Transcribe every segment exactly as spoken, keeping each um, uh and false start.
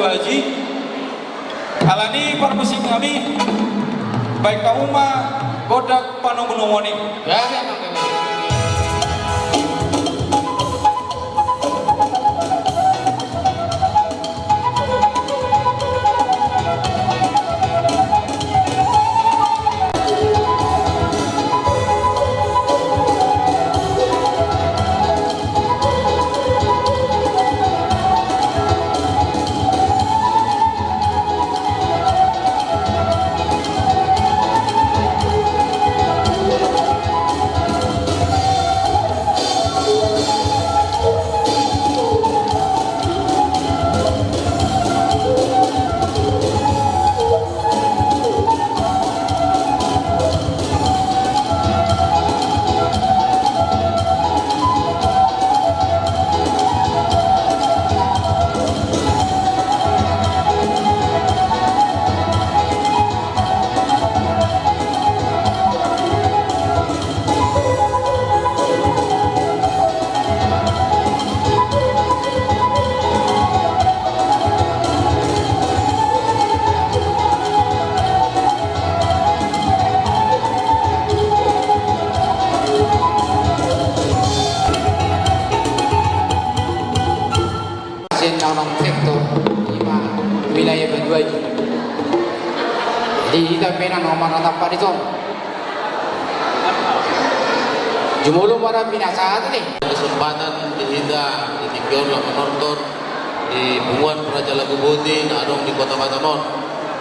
Aji, alani parmusik nami, baen hamu ma gondang panomunomuan i. Gabe, gabe. Sian na unang sektor, ima wilayah Batu Aji. Jadi hita pe na nomor na tampak di son. Jumolo ma ra pinasahat i. Kesempatan di hita di tingki on laho manortor di punguan Praja Lagu Boti na adong di Kota Batam on.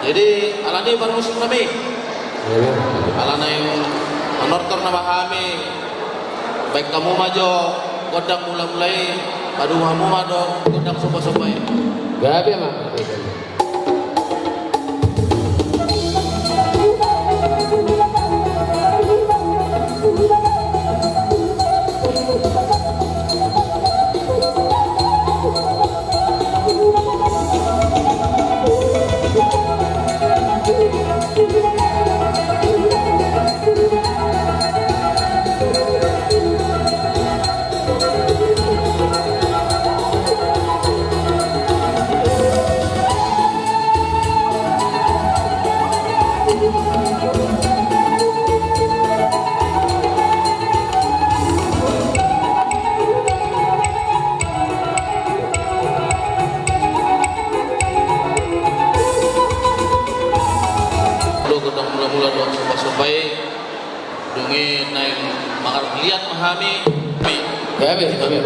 Jadi alani parmusik nami, alana i manortor nama hami, baen hamu ma jo gondang mulamula i, padomu hamu ma do gondang sombasomba i. Gabe ma. Gondang mulamula dohot sombasomba i. Dung i naeng mangarliat ma hami. Gabe, gabe.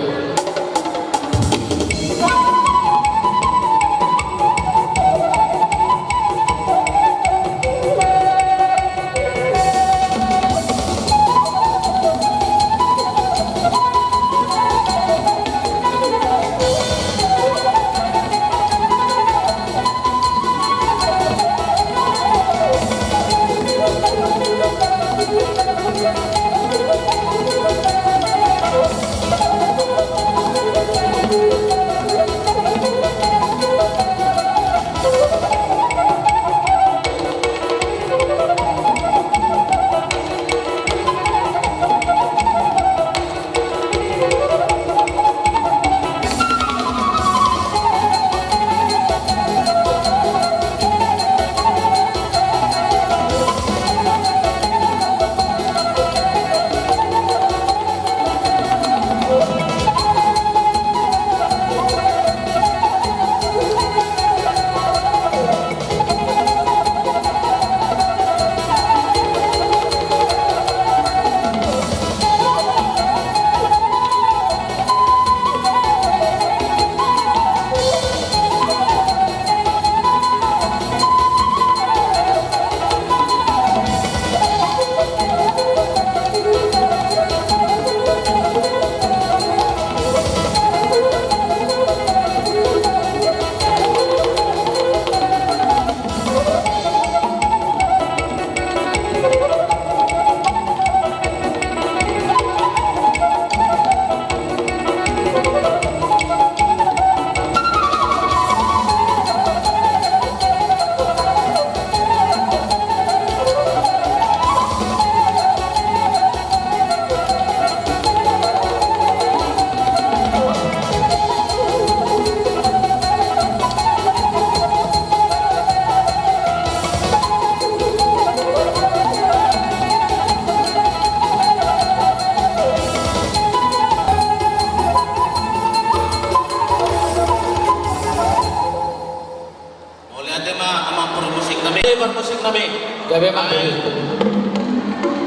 Gabe ma amang parmusik nami. Eh, parmusik nami. Gabe ma. Ai.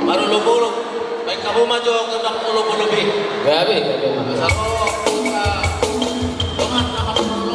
Marolopolop. Baen hamu ma jo gondang olopolop i. Gabe, gabe ma. Asa ro, asa dongan na marlolongan.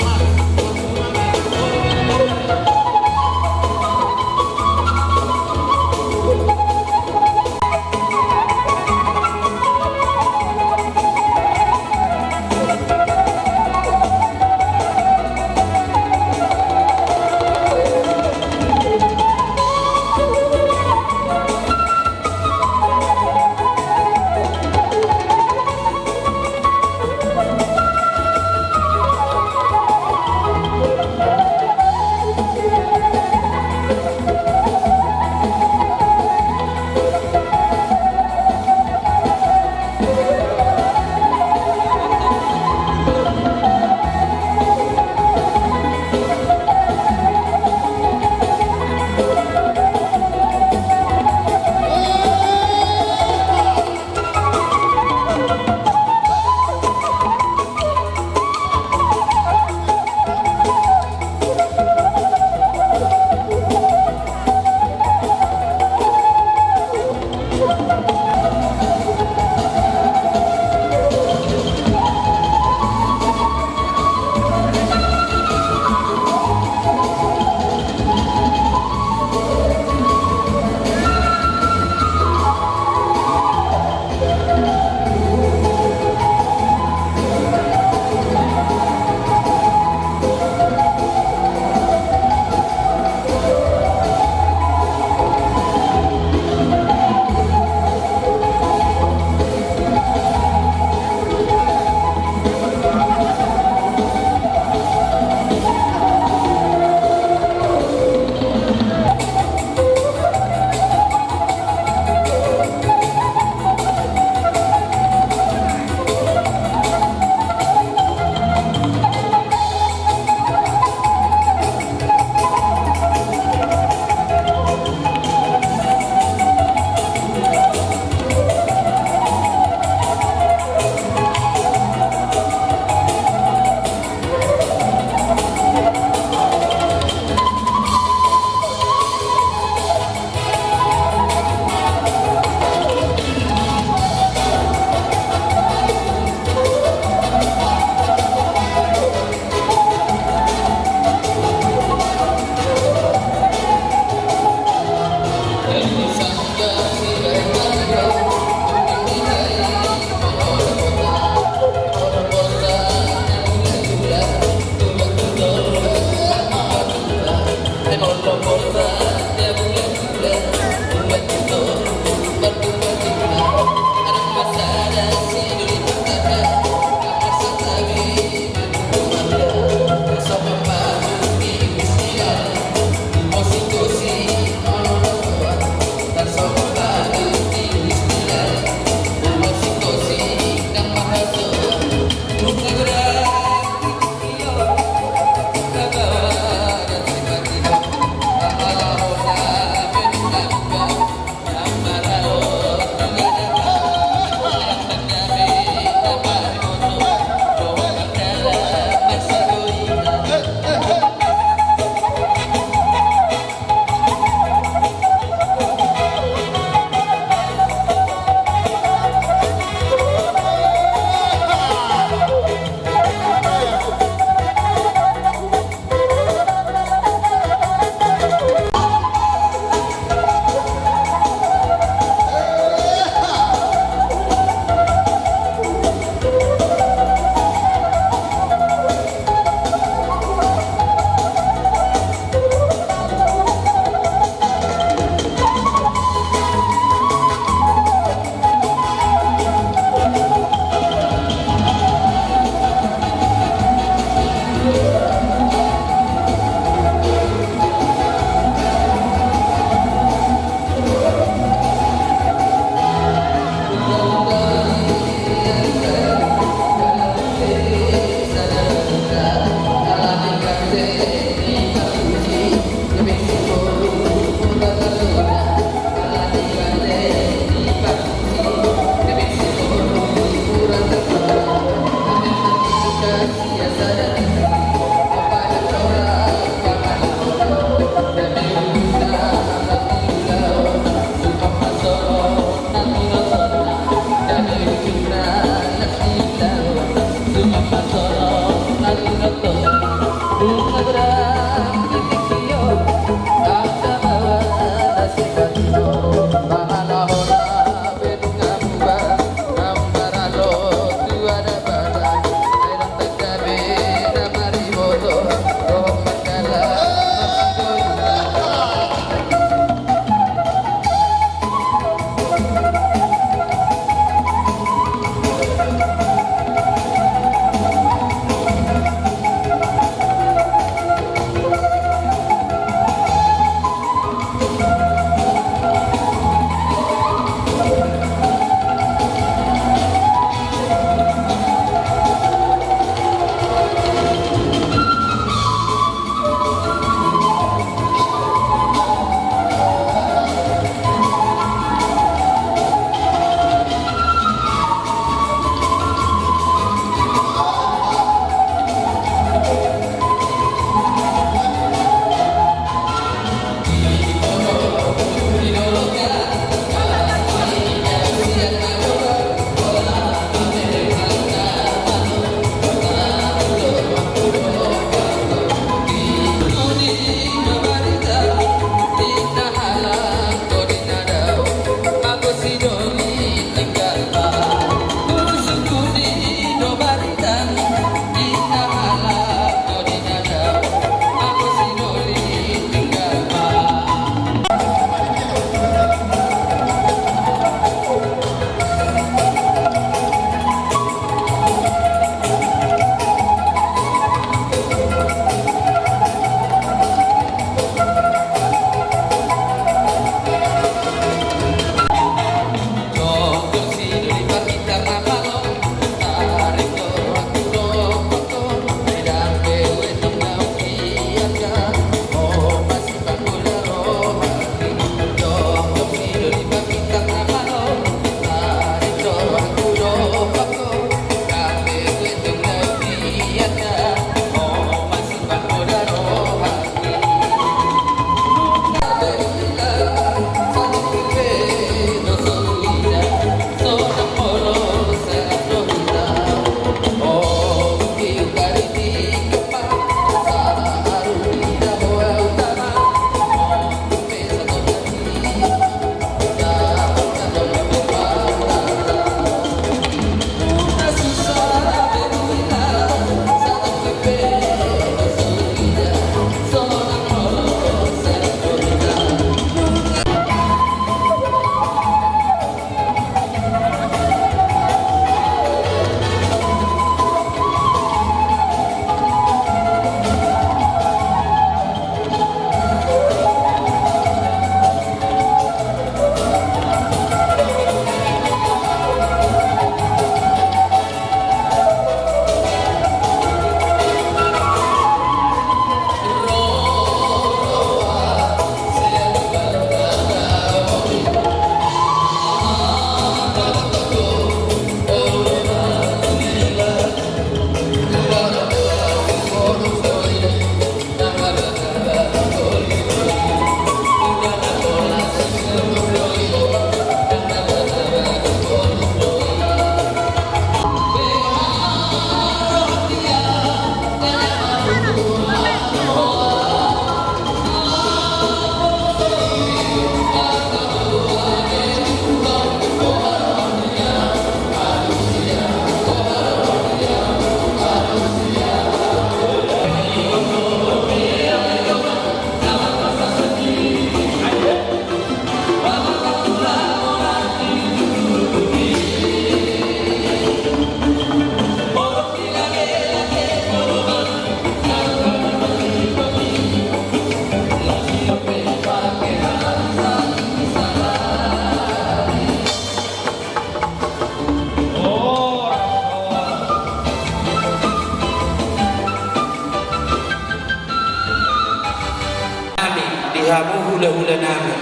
Hamu hulahula nami,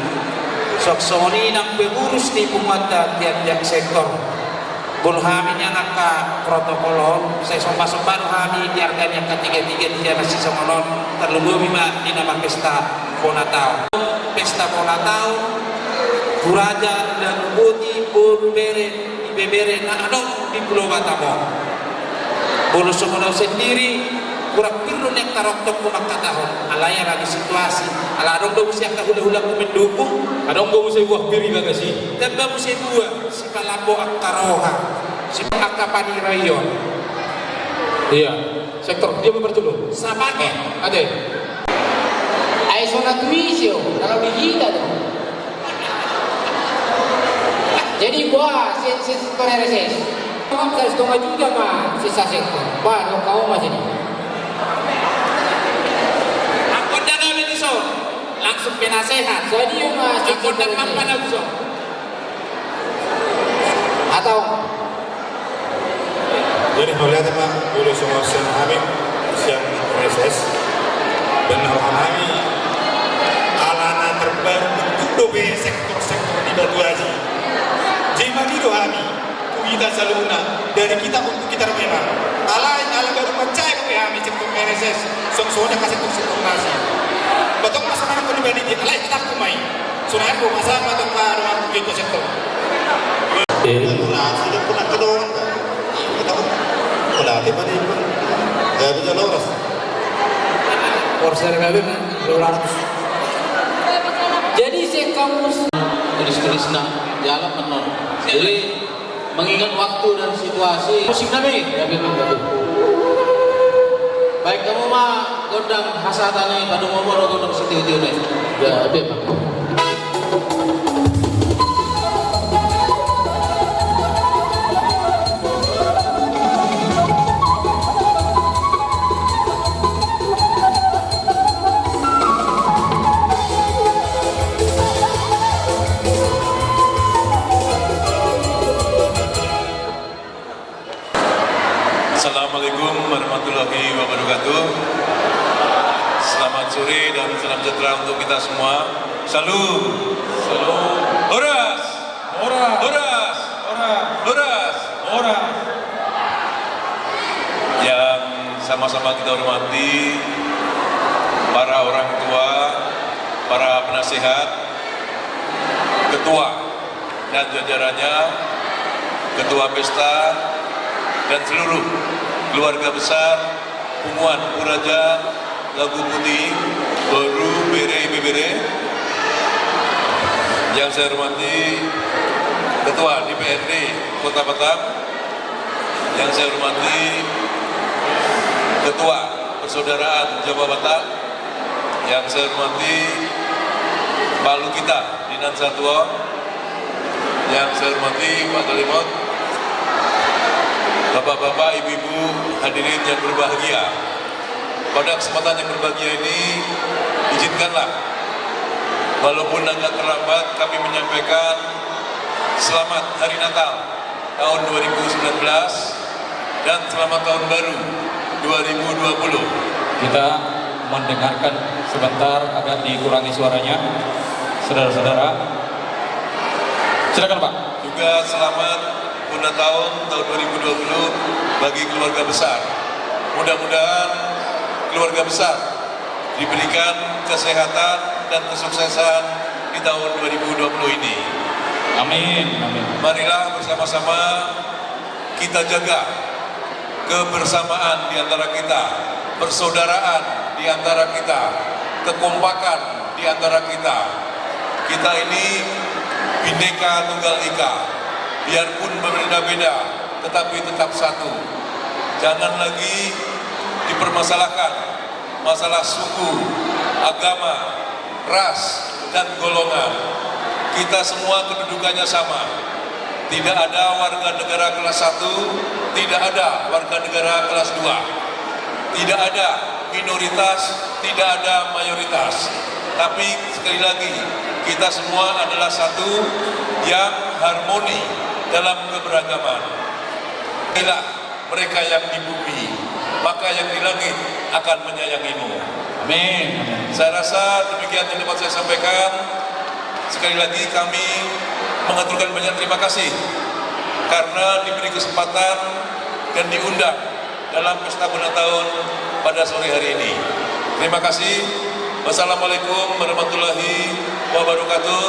songon i nang pengurus ni punguanta tiap-tiap sektor. Molo hami nian angka protokol on, sai somba-somba do hami di arga ni angka tiga-tiga di jaman sisongon on, tarlumobi ma di na marpesta bona taon. Pesta bona taon tu raja dan boti, boru, bere, ibebere na adong di Pulo Batam on. Molo songon au sendiri, kurang pir do nian taroktokku mangkatahon, alai ala ni situasi, ala adong do muse angka hulahulaku mendukung. Adong do muse buah pir di bagas i. Tamba muse buah, sipalambo angka roha, si angka paniraion. Iya, sektor dia memperculu. Sapake. Ate. Ai so na tu isi o, kalau di hita do. Jadi, wah, si, si sektor R S S. Maksudna juga ma si sektor. Bah, dok kau ma jadi. Angkon dana beli so. Langsung penasehat. Jadi, ma si sektor R S S. Atau Jadi mauliate ma, ulos songon sian hami, sian R S S. Benar hami, ala na terbaru bentuk dope sektor-sektor di Batu Aji. Jadi magi do hami, tu hita saluhutna, dari kita untuk kita memang. Alai ala baru mansai dope hami sektor R S S, songon songon angka sektor-sektor nasi. Betong ma songon angka di bani dia, alai kita kumai. Sudah aku pasang atau apa rumah kita sektor. Eh. Nah, sudah pulang ke dorong. Kita, udah, tiba di, ya, bisa lurus. Porsel kali, lurus. Jadi, saya kamu tulis-tulis, nah, jalan menol. Jadi, mengingat waktu dan situasi, musik nami, ya, betul, betul. Baik, hamu ma gondang hasahatan i, padu momo gondang sitio-tio i. Ya, betul. Assalamualaikum warahmatullahi wabarakatuh. Selamat sore dan salam sejahtera untuk kita semua. Salam. Salam. Horas. Horas. Horas. Horas. Horas. Horas. Yang sama-sama kita hormati, para orang tua, para penasehat, ketua dan jajarannya, ketua pesta, dan seluruh keluarga besar Punguan Puraja Lagu Putih, boru, bere, ibebere. Yang saya hormati Ketua D P R D Kota Batam, yang saya hormati Ketua Persaudaraan Jawa Batak, yang saya hormati Pak Lukita di Nan Satuo, yang saya hormati Pak Galimot, bapak-bapak, ibu-ibu, hadirin yang berbahagia. Pada kesempatan yang berbahagia ini, izinkanlah, walaupun agak terlambat, kami menyampaikan selamat Hari Natal tahun dua ribu sembilan belas dan selamat tahun baru dua ribu dua puluh. Kita mendengarkan sebentar, agak dikurangi suaranya, saudara-saudara. Silakan, Pak. Juga selamat Bona Taon tahun dua ribu dua puluh bagi keluarga besar. Mudah-mudahan keluarga besar diberikan kesehatan dan kesuksesan di tahun dua ribu dua puluh ini. Amin, amin. Marilah bersama-sama kita jaga kebersamaan di antara kita, persaudaraan di antara kita, kekompakan di antara kita. Kita ini Bhinneka Tunggal Ika, biarpun berbeda-beda, tetapi tetap satu. Jangan lagi dipermasalahkan masalah suku, agama, ras, dan golongan. Kita semua kedudukannya sama. Tidak ada warga negara kelas satu, tidak ada warga negara kelas dua. Tidak ada minoritas, tidak ada mayoritas. Tapi sekali lagi, kita semua adalah satu yang harmoni dalam keberagaman. Inilah mereka yang di bumi, maka yang di langit akan menyayangimu. Amin. Saya rasa demikian yang dapat saya sampaikan. Sekali lagi kami mengaturkan banyak terima kasih karena diberi kesempatan dan diundang dalam pesta ulang tahun pada sore hari ini. Terima kasih. Wassalamualaikum warahmatullahi wabarakatuh.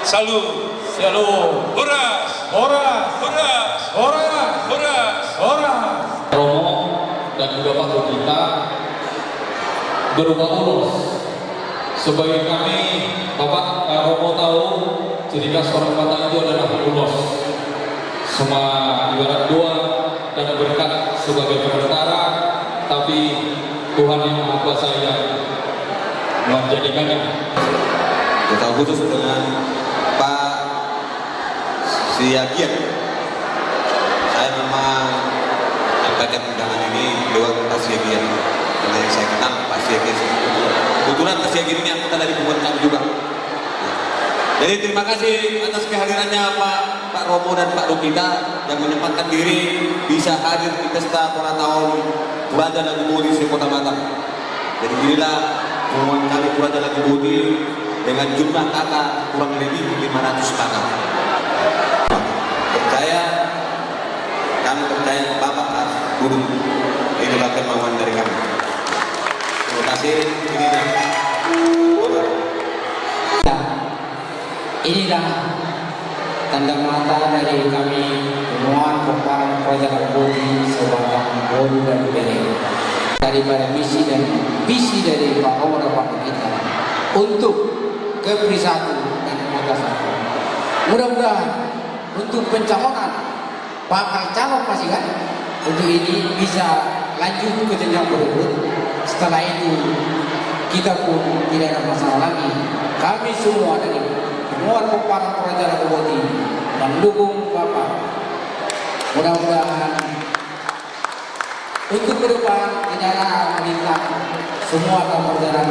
Salut. Salut. Horas. Horas. Horas. Horas. Horas. Horas. Romo dan juga Pak Rokita berupa ulos. Sebagai kami, Bapak, eh, Romo tahu, ciri khas orang Batak itu adalah ulos. Cuma ibarat doa dan berkat sebagai perantara, tapi Tuhan yang Maha Kuasa yang menjadikannya. Kita khusus dengan Pak Siagian. Saya memang sampaikan undangan ini lewat Pak Siagian. Karena yang saya kenal Pak Siagian. Kebetulan Pak Siagian ini anggota dari punguan kami juga. Jadi terima kasih atas kehadirannya Pak, Pak Romo dan Pak Rokita yang menyempatkan diri bisa hadir di pesta ulang tahun Praja Lagu Boti se-Kota Batam. Jadi inilah punguan kami Praja Lagu Boti dengan jumlah K K kurang lebih lima ratus K K. Percaya, kami percaya Bapak As Guru, itulah kemauan dari kami. Terima kasih. Ini dah. Inilah tanda mata dari kami punguan Pomparan Praja Lagu Boti se-Batam Boru dan Bere, daripada misi dan visi dari Pak Romo dan Pak Rokita untuk Kepri satu dan Kota satu. Mudah-mudahan untuk pencalonan bakal calon masih kan, untuk ini bisa lanjut ke jenjang berikut. Setelah itu kita pun tidak ada masalah lagi. Kami semua dari Punguan Pomparan Praja Lagu Boti mendukung Bapak. Mudah-mudahan untuk ke depan di daerah Melintang semua akan berjalan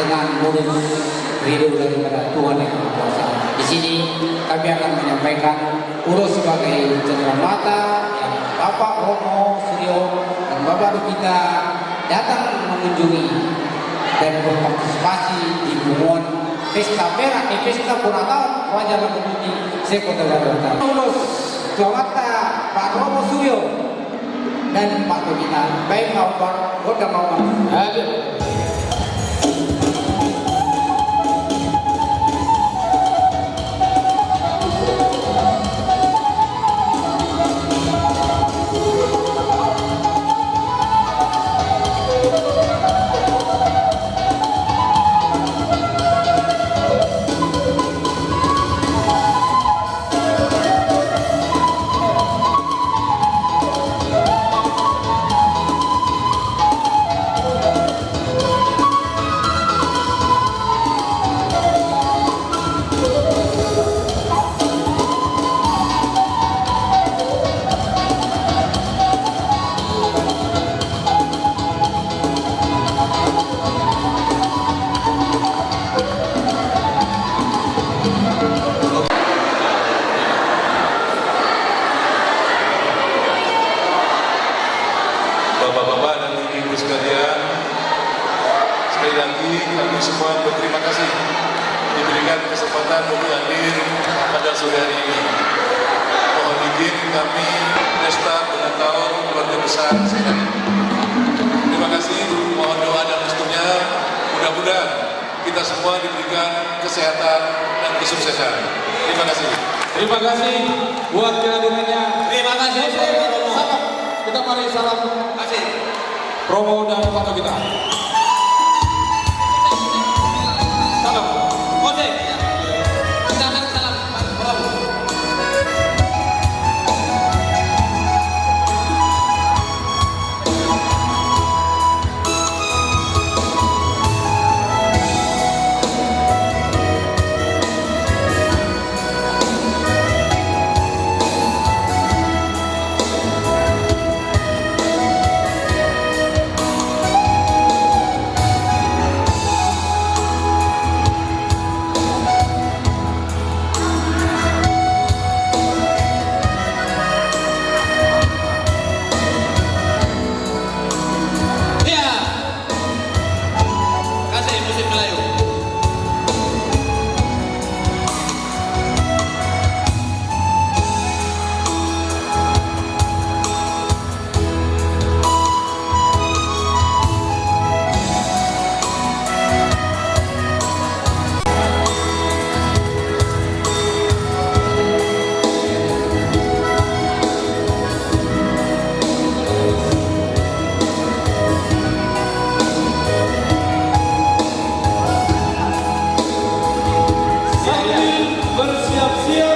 dengan mulus, ridho daripada Tuhan Yang Maha Kuasa. Di sini kami akan menyampaikan ulos sebagai cenderamata yang Bapak Romo Suryo dan Bapak Rokita datang mengunjungi dan berpartisipasi di punguan pesta merah, eh, pesta ulang tahun Praja Lagu Boti se-Kota Batam. Ulos ketua Pak Romo Suryo dan Pak Rokita. Baik, Pak Umar, gondang, Pak Umar. Hadir. Bapak-bapak dan ibu-ibu sekalian, sekali lagi kami semua berterima kasih diberikan kesempatan untuk hadir pada sore hari ini. Mohon izin kami pesta ulang tahun keluarga besar sekali. Terima kasih, mohon doa dan restunya. Mudah-mudahan kita semua diberikan kesehatan dan kesuksesan. Terima kasih. Terima kasih buat kehadirannya. Terima kasih. Salam. Kita mari salam. Kasih. Romo dan Pak Rokita. Salam. Oke. Salam, salam.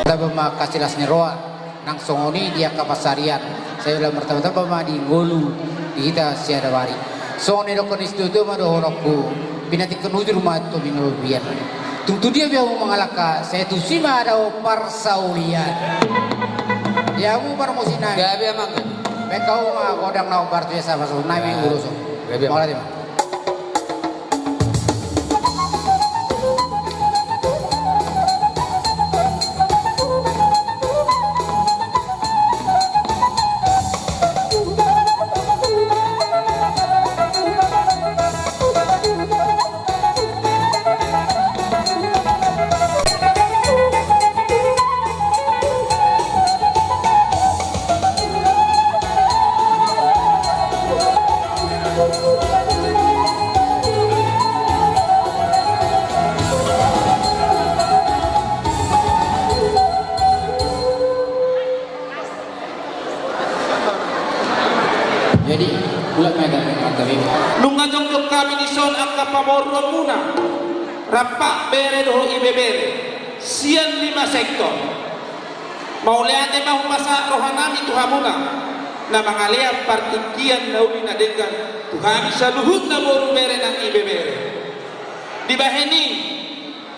Tamba ma angka silas ni roha, nang songon i di angka pansarian, sai lam martamba-tamba ma di ngolu di hita siadabari. Songon na nidokkon ni situatua ma dohononku, pinatingkon hujur ma topi na babiat. Tung tu dia pe hamu mangalangka, sai tusi ma dao parsaulian. Di hamu parmusik nami. Gabe amang. Baen hamu ma godang na hombar tu ia sapa songon nami ulos. Gabe amang. Mauliate ma. Jadi, ulang ma hita, hita, hita. Nunga jongjong hami dison angka pamoruonmuna, rampak bere dohot ibebere, sian lima sektor. Mauliate ma hupasahat rohanami tu hamuna, na mangalean partingkian na uli na denggan tu hami saluhutna boru bere nang ibebere. Dibahen i,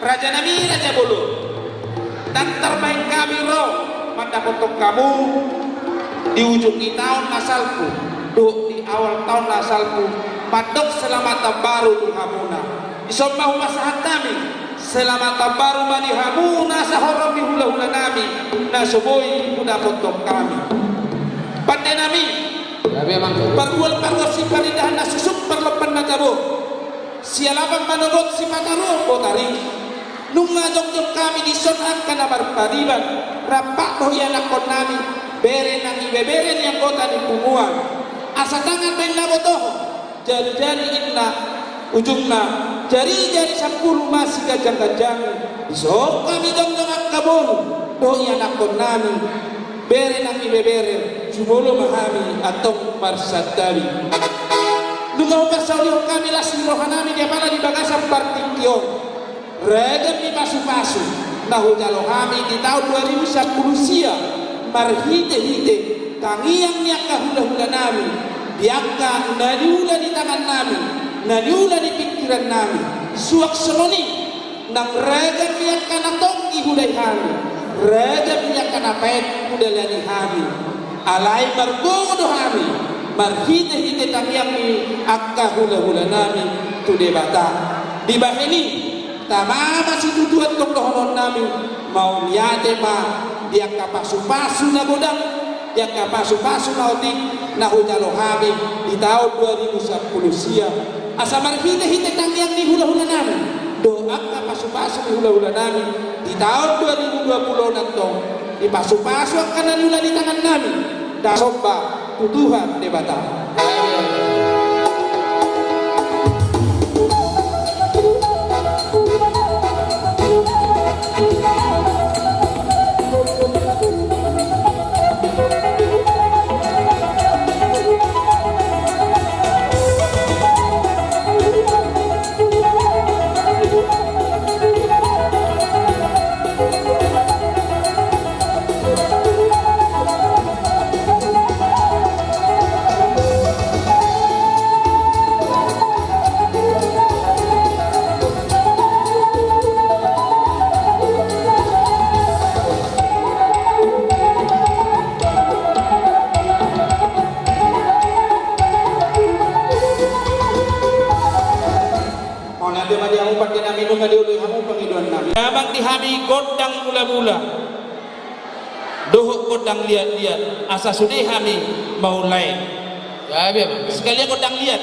rajanami raja bolon, ndang tarbahen hami ro mandapothon hamu di ujung ni taon na salpu dohot di awal taon na salpu mandok selamat tahun baru tu hamuna. Dison ma hupasahat hami selamat tahun baru ma di hamu na sahorom ni hula-hulanami na so boi hudapothon hami. Pandenami, pargual pargonsi parindahan na susuk parlompan na tabo, sialapan manogot sipata ruang botari. Nunga jongjong hami dison angka na marpariban, rampak dohot ianakkonnami, bere nang ibebere ni anggota ni punguan. Asa tangan baen na botohon, jari-jari inna ujungna, jari-jari sampulu ma siganjang-ganjangi. Dison hami jongjong angka boru dohot ianakkonnami, bere nang ibebere, jumolo ma hami antong marsantabi. Nunga huparsaulihon hami las ni rohanami di apala di bagasan partingki on, ragam ni pasu-pasu na hujalo hami di taon dua ribu sampulu sia, marhite-hite tangiang ni angka hula-hulanami, di angka na niula ni tangannami, na niula ni pingkirannami. Suang songon i nang ragam ni angka na tonggi hudai hami, ragam ni angka na paet hudalani hami. Alai margogo do hami marhite-hite tangiang ni angka hula-hulanami tu Debata. Dibahen i, tama ma situtu antong dohononnami, mauliate ma di angka pasu-pasu na godang, di angka pasu-pasu na otik na hujalo hami di taon dua ribu sampulu sia. Asa marhite-hite tangiang ni hula-hulanami dohot angka pasu-pasu ni hula-hulanami di taon dua ribu dua pulu on antong, dipasu-pasu angka na niula ni tangannami. Ndang somba tu Tuhan Debata. Mauliate ma di hamu pandenami, nunga dioloi hamu pangidoannami. Damang di hami gondang mula-mula dohot gondang liat-liat, asa sude hami maulaen. Sekalian gondang liat.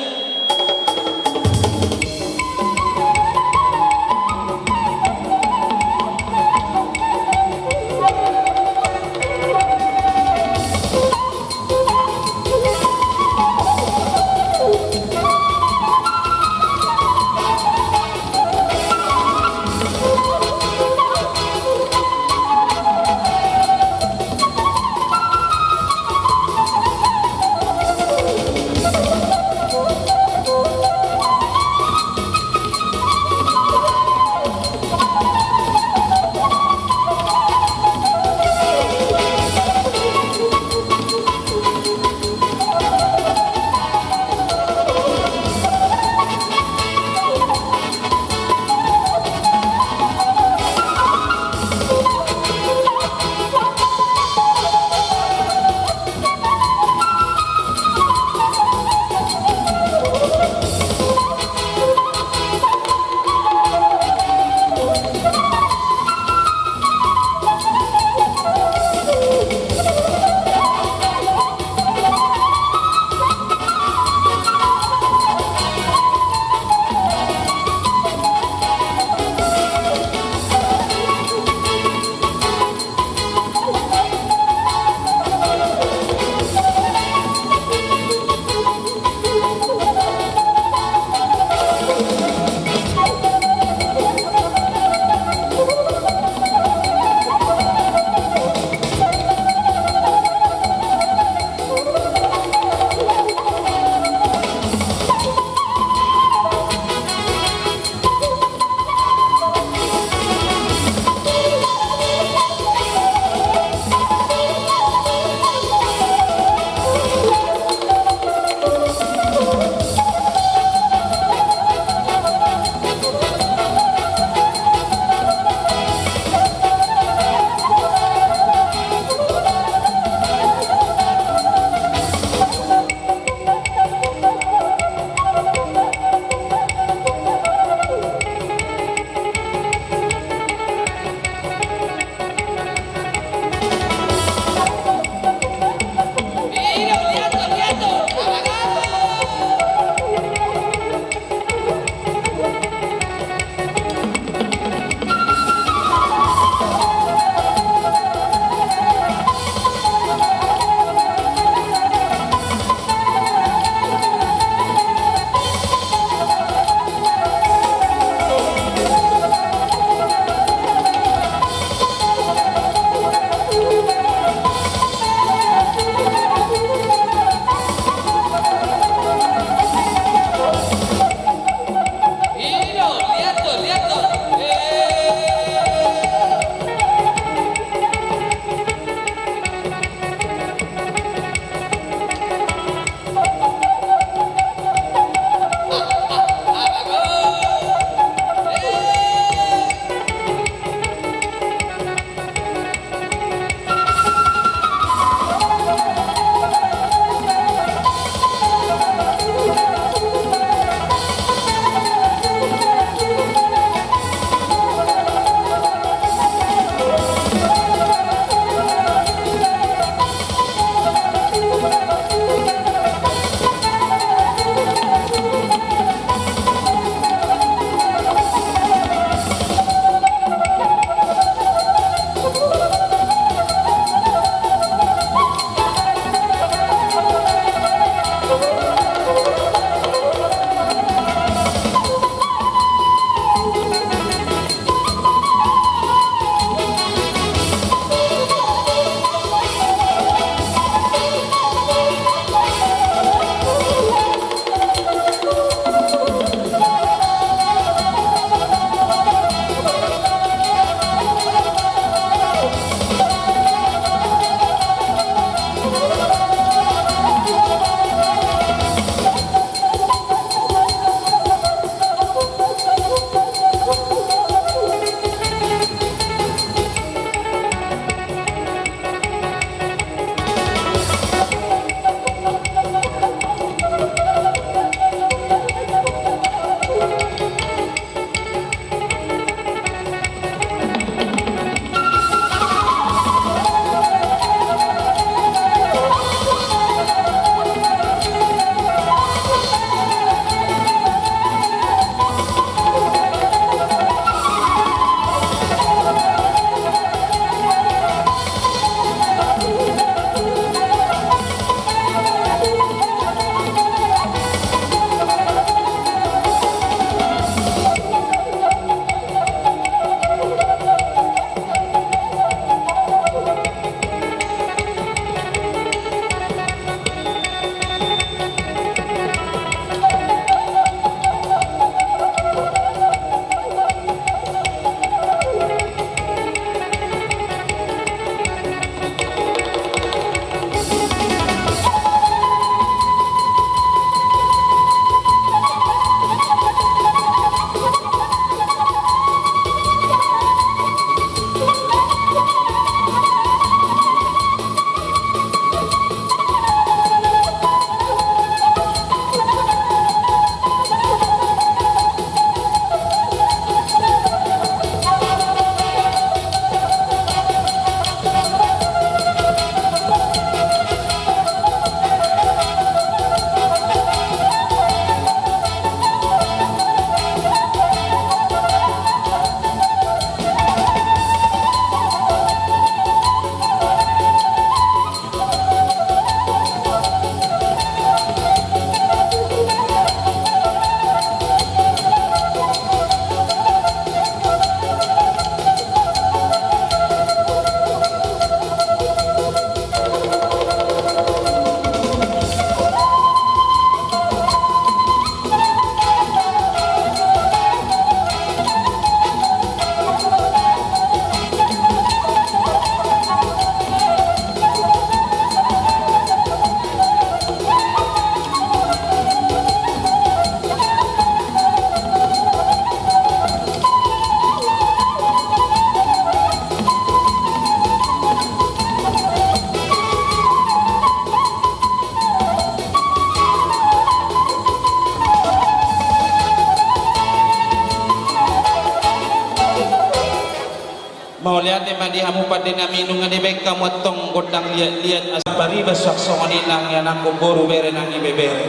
Mauliate ma di hamu pande nami, nunga dibaen hamu antong gondang liat-liat asa paribas suang songon i nang ianakhon boru, bere nang ibebere.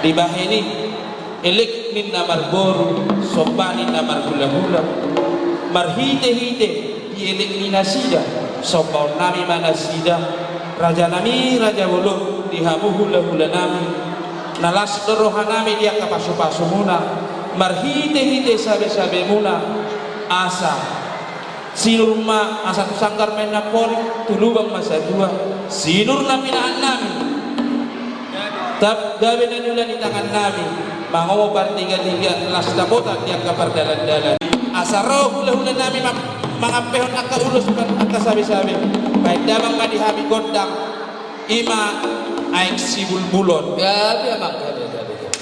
Dibahen i, elek ni na marboru, somba ni na marhulahula. Marhitehite di elek ni nasida, sombaon nami ma nasida, raja nami, raja bolon, di hamu hulahula nami. Na las do roha nami di angka pasupasumuna, marhitehite sabesabemuna, asa sinur ma, asa tu sanggar ma inna amporik, tu lubang ma satua, sinur na pinahan nami. Tap gabe na niula ni tangan nami, mangomo partigatiga, las dapotan di angka pardalandalan. Asa ro hulahula nami ma-, mangampehon angka ulos, angka sabesabe. Baen damang ma di hami gondang, i ma Aek Sibulbulon. Gabe, amang, gabe, gabe, gabe.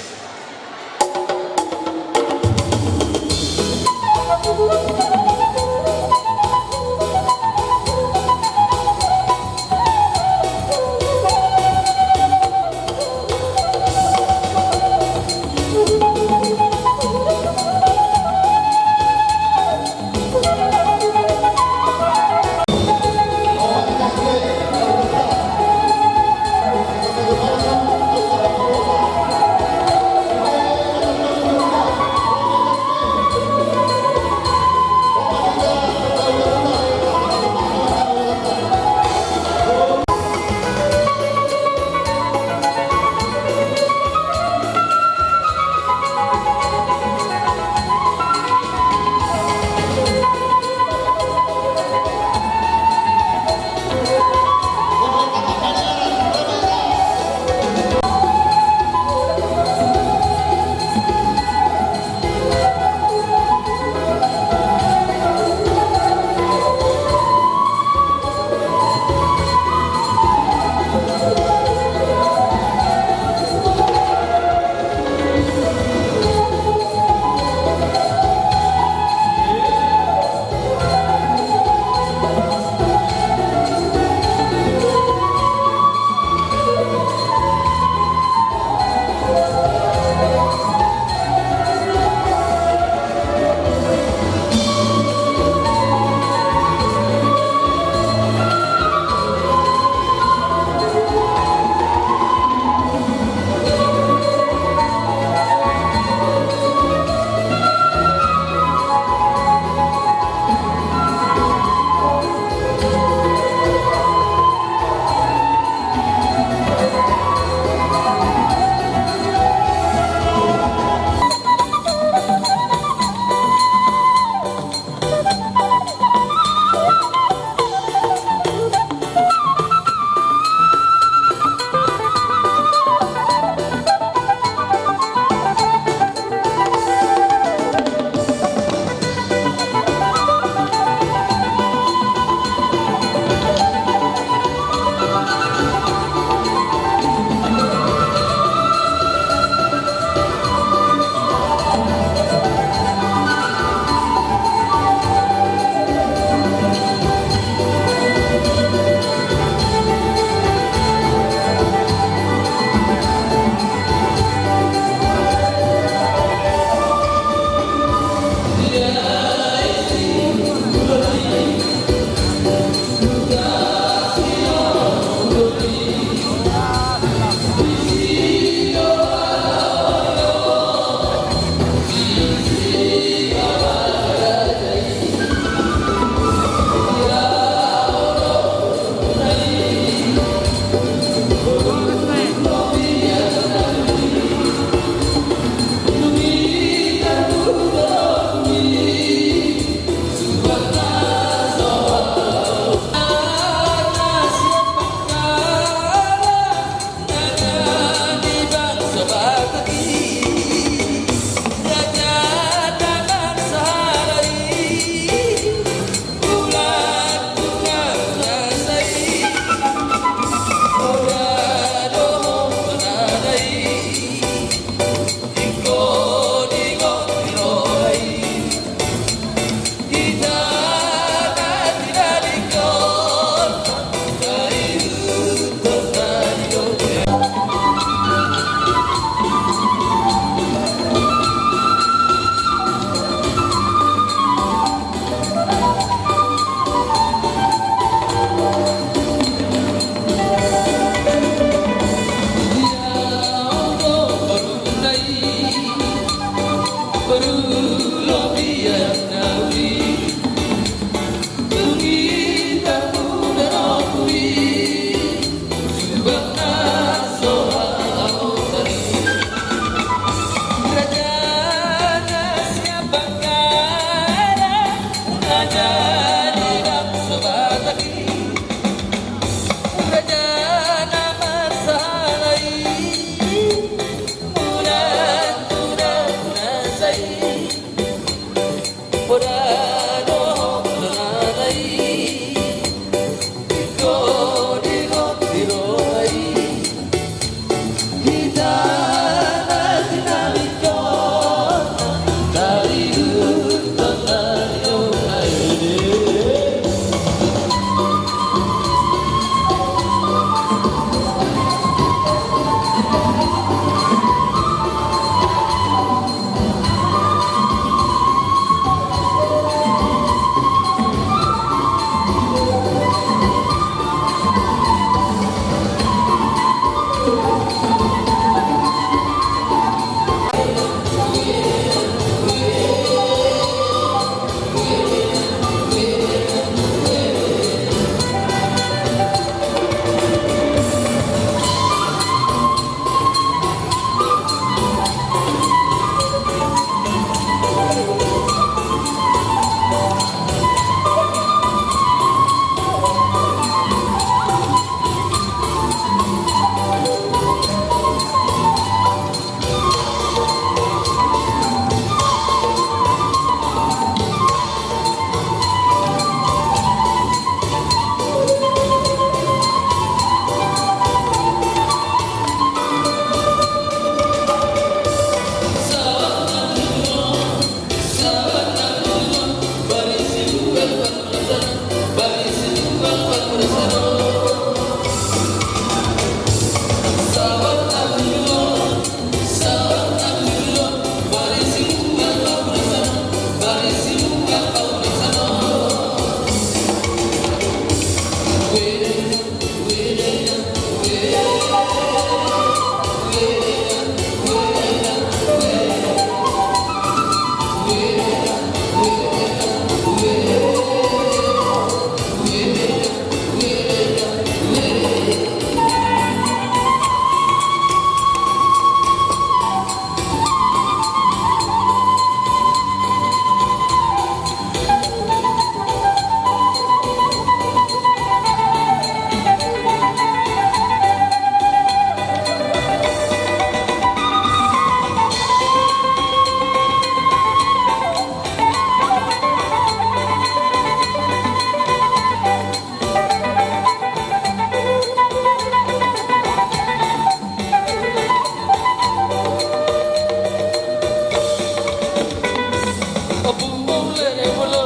Ompung mula na molo,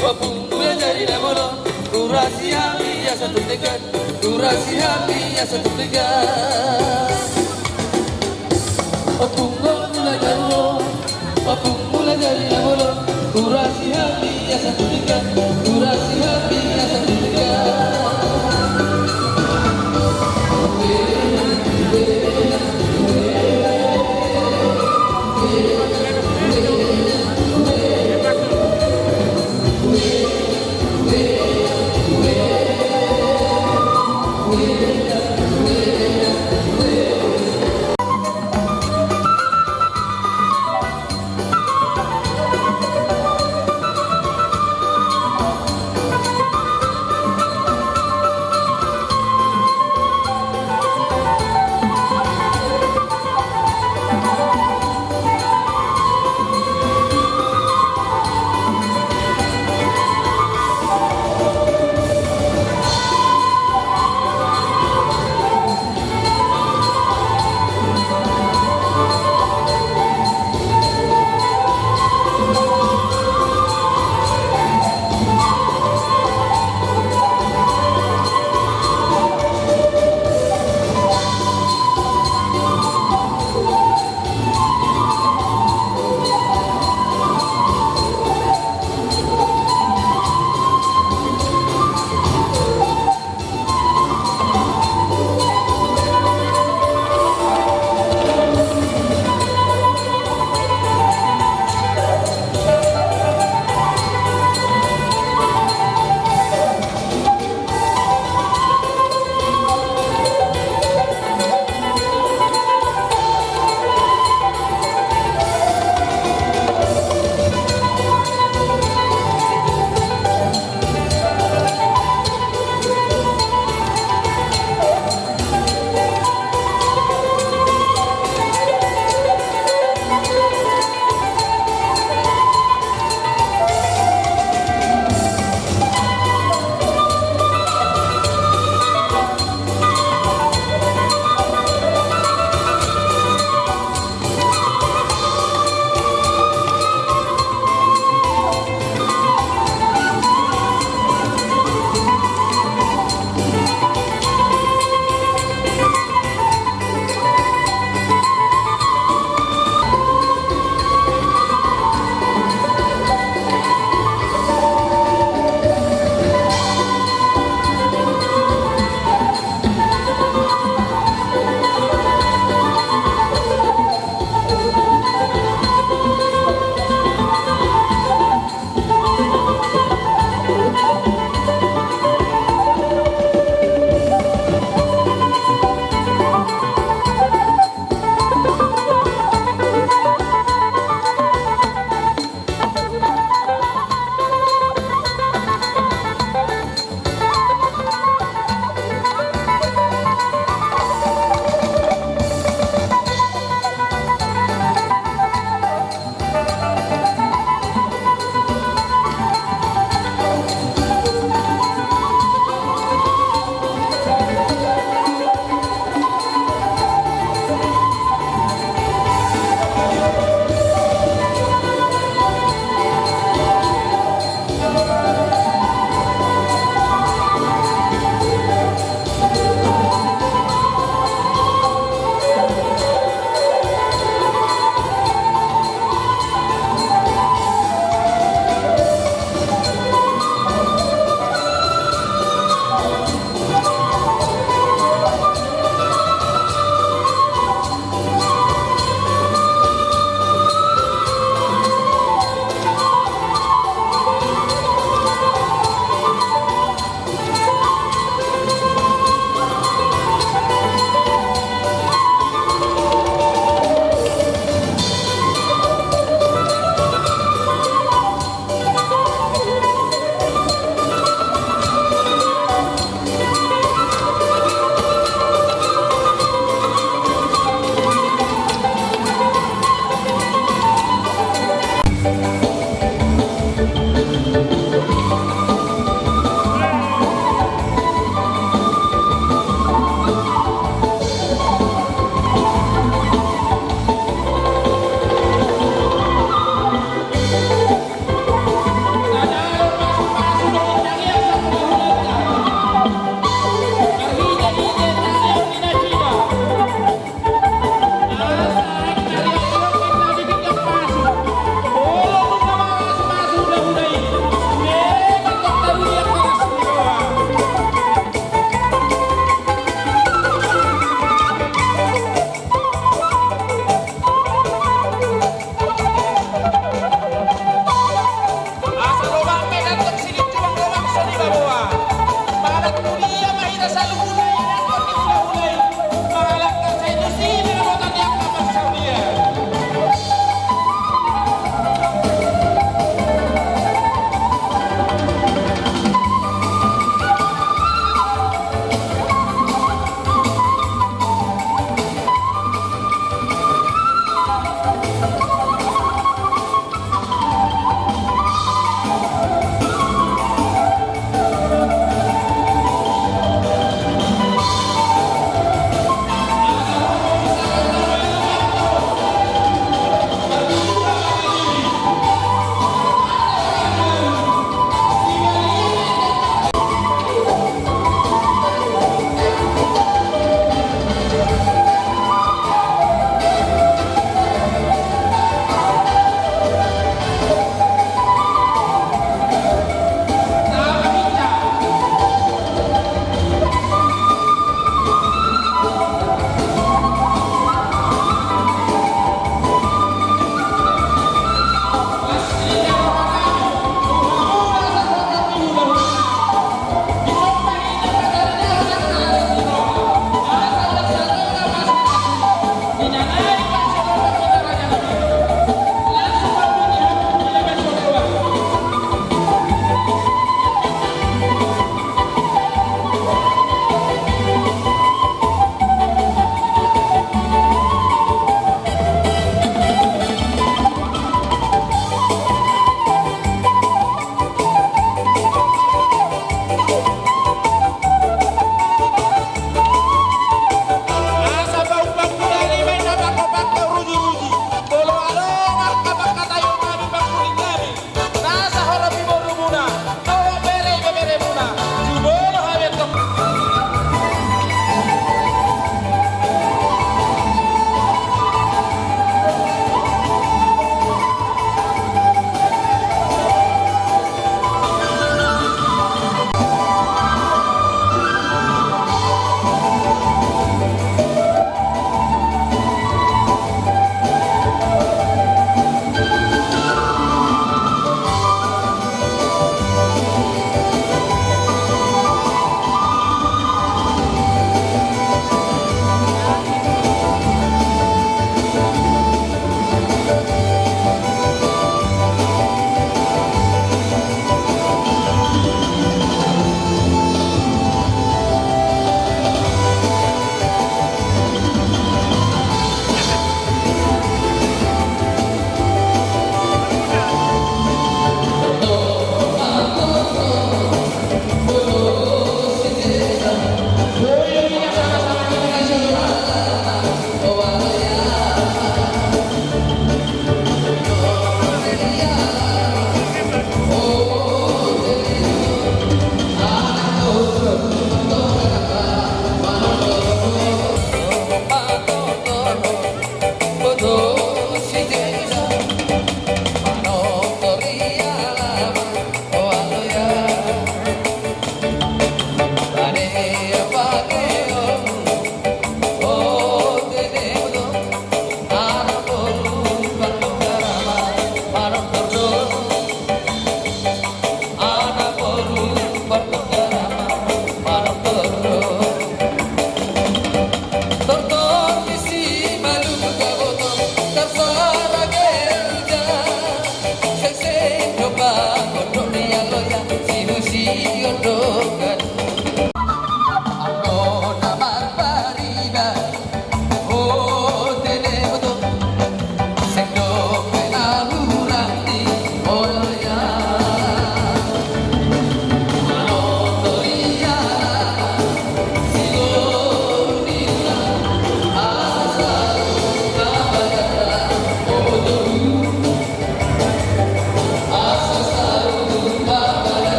ompung mula jadi na molo, hurasi hami asa tu dekat, hurasi hami asa tu dekat. Ompung mula na molo, ompung mula jadi na molo, hurasi hami asa tu dekat, hurasi hami asa tu dekat.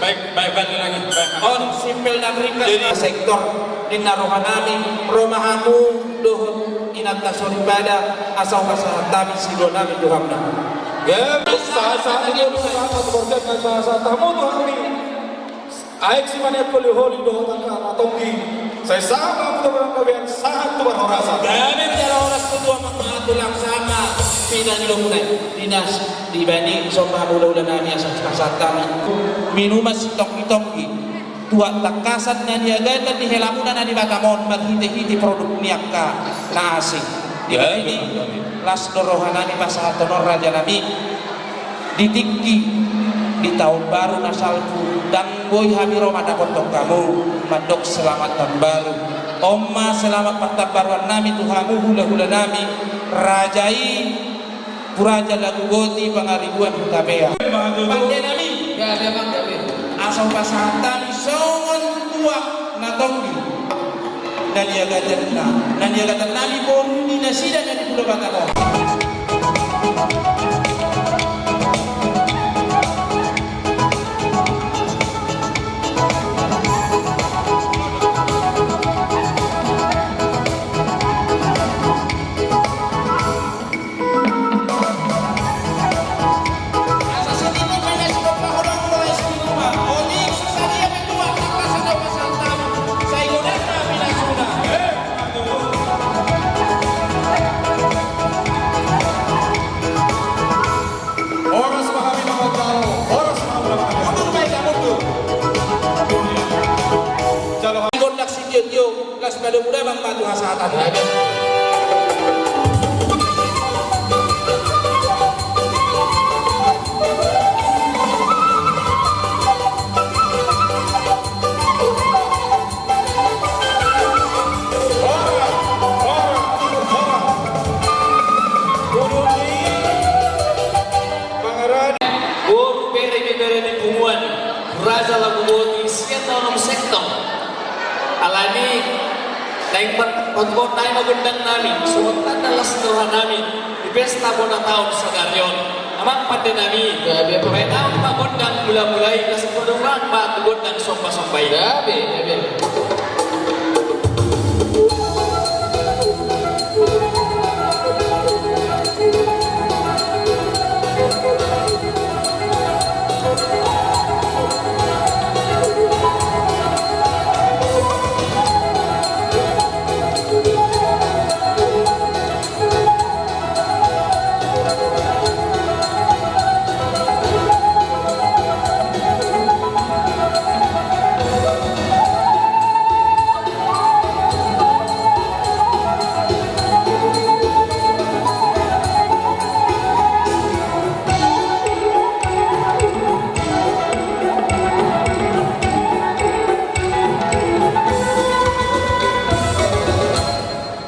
Baik, baik, baik, baik. On simpel dan ringkas. Jadi, sektor ninna rohanami, ro ma hamu dohot inanta soripada, asa hupasahat hami sidua nami tu hamuna. Ya, sahat-sahat i, sahat-sahat, sahat-sahat hamu tu hami. Aek simanean holi-holi dohot angka na tonggi. Sai sahat ma tu parangkabian, sahat tu parhorasan. Gabe jala horas tu tulang, ma tulang sama. Pina ni domu nai dinas dibani somba hula-hula nami asa pasahat hami minuman sitonggi-tonggi. Tuat tangkasan na niagatan di helamuna na di Batam on marhite-hite produk ni angka na asing. Di bani las do rohanami pasahathon on rajanami. Di tingki di taon baru na salpu ndang boi hami ro mandapothon hamu mandok selamat tahun baru. On ma selamat partambaruan nami tu hamu hula-hula nami, raja i tu raja Laguboti Pangaribuan Hutapea. Pande nami. Gabe, amang, gabe. Asa hupasahat hami songon tuak na tonggi. Na niagatan na, na niagatan nami boru ni nasida na di Pulo Batam on. Horas ma hami manjalo, horas ma hami manjalo. Mundur ma hita, mundur. Jalo hami gondang sitio-tio, las ma domu damang ma tu hasahatan. Amin. Patupaon nami ma gondang nami songon tanda las ni roha nami di pesta bona taon sadari on. Amang pande nami, baen nami ma gondang mula-mula i, laos padomuan ma tu gondang somba-somba i.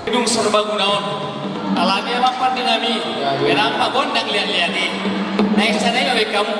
Gedung Serbaguna on. Alani amang pande nami, baen nami ma gondang liat-liat i. Naeng sada i ma baen hamu.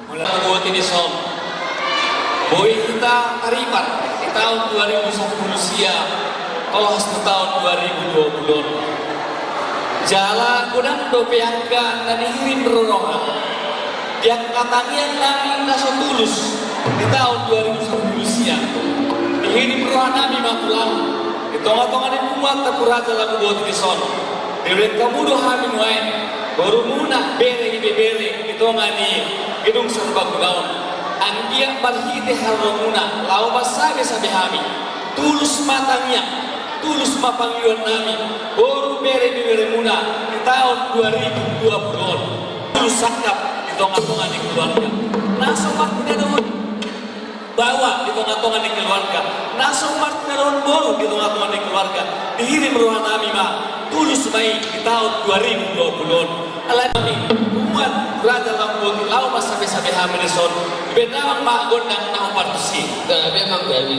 Molo boti dison, boi hita tarlipat di taon dua ribu sampulu sia, tolhas tu taon dua ribu dua pulu on. Jala godang dope angka na dihirim roha di angka tangiang nami na so tulus di taon dua ribu sampulu sia. Dihirim roha nami ma tu laho di tonga-tonga ni punguan Tampubolon, lagu boti dison. Dibereng hamu do hami nuaeng, borumuna, bere, ibebere, di tonga ni Gedung Serbaguna on. Anggiat marhite haroromuna laho mansabesabes hami. Tulus ma tangiang, tulus ma pangidoan nami, boru, bere, ibeberemuna di taon dua ribu dua pulu on. Tulus sangkap di tonga-tonga ni keluarga. Na so martinadohon baoa di tonga-tonga ni keluarga, na so martinadohon boru di tonga-tonga ni keluarga, dihirim roha nami ma, tulus ma i di taon dua ribu dua pulu on. Alani i, punguan Raja Laut Boti, laho mansabesabes hami dison. Baen damang ma gondang na hombar tusi. Gabe, amang, gabe.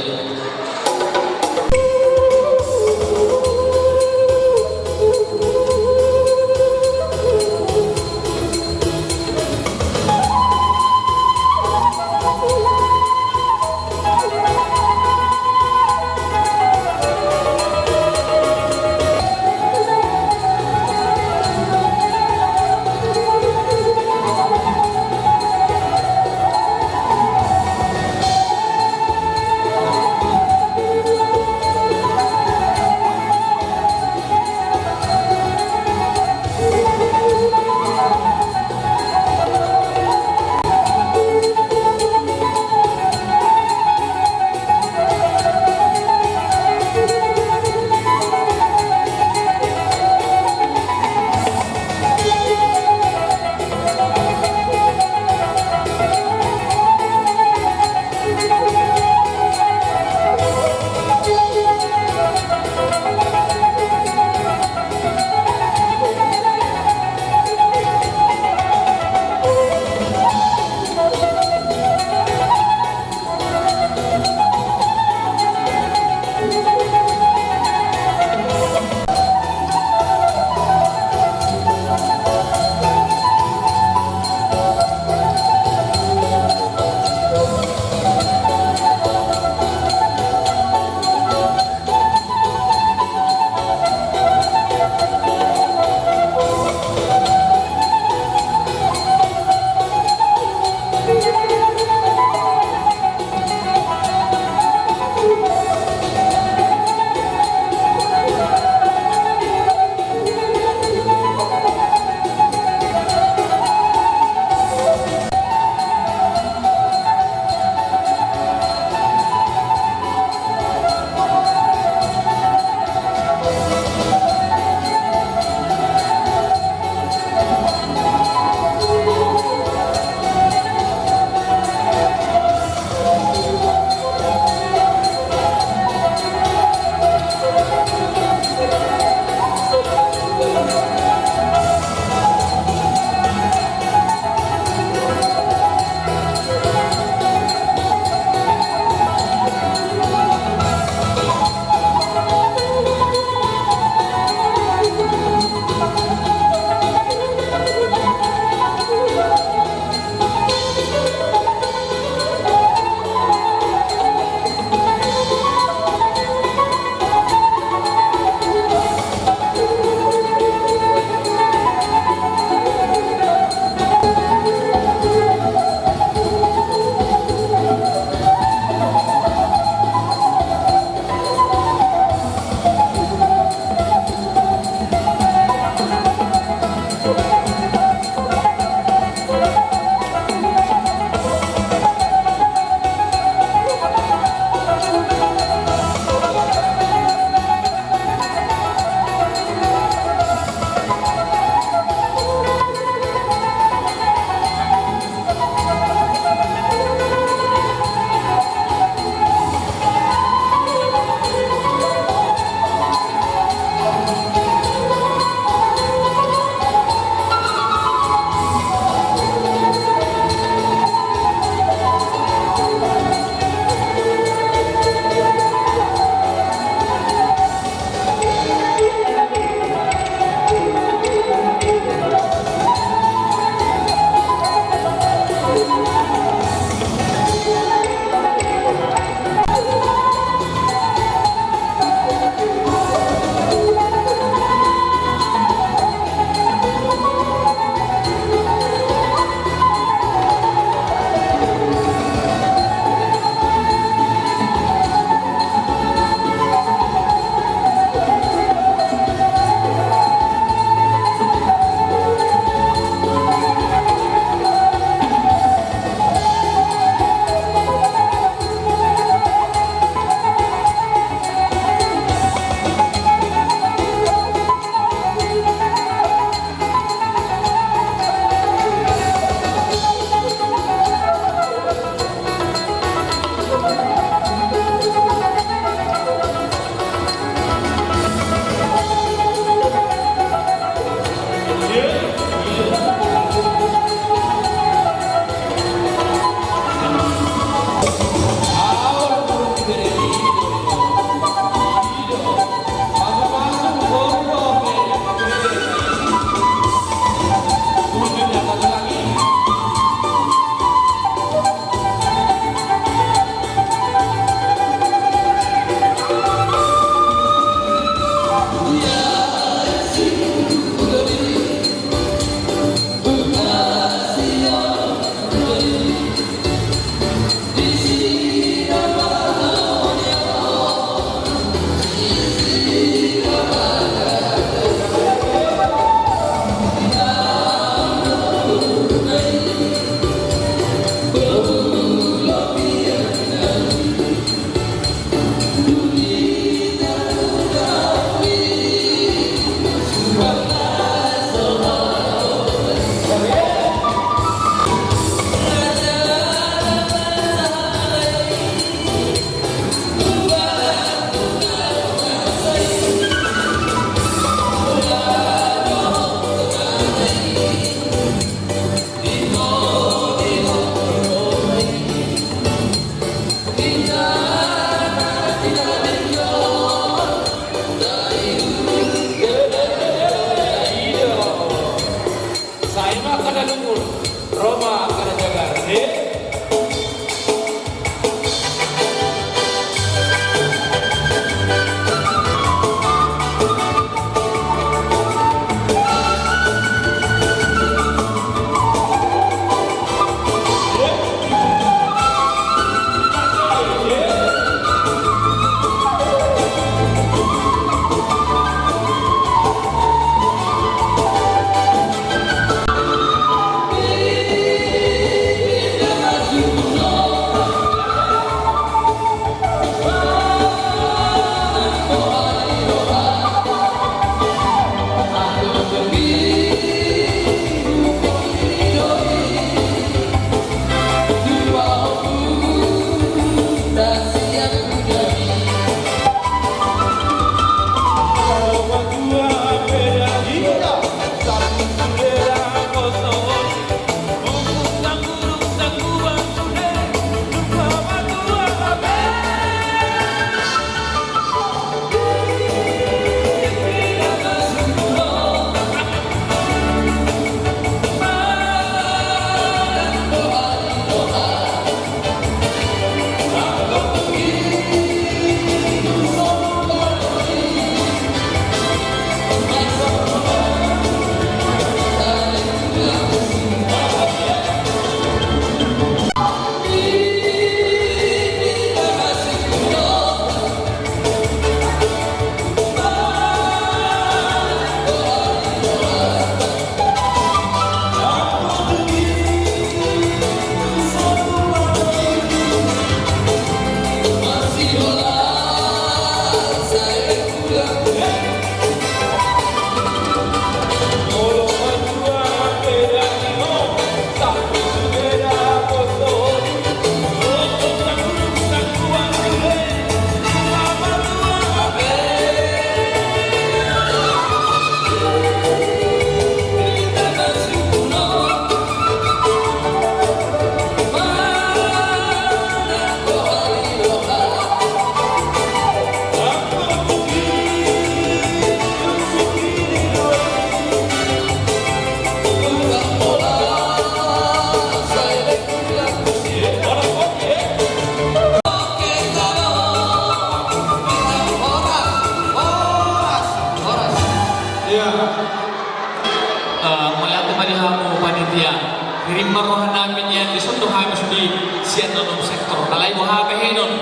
Sektor, alai boha bahenon,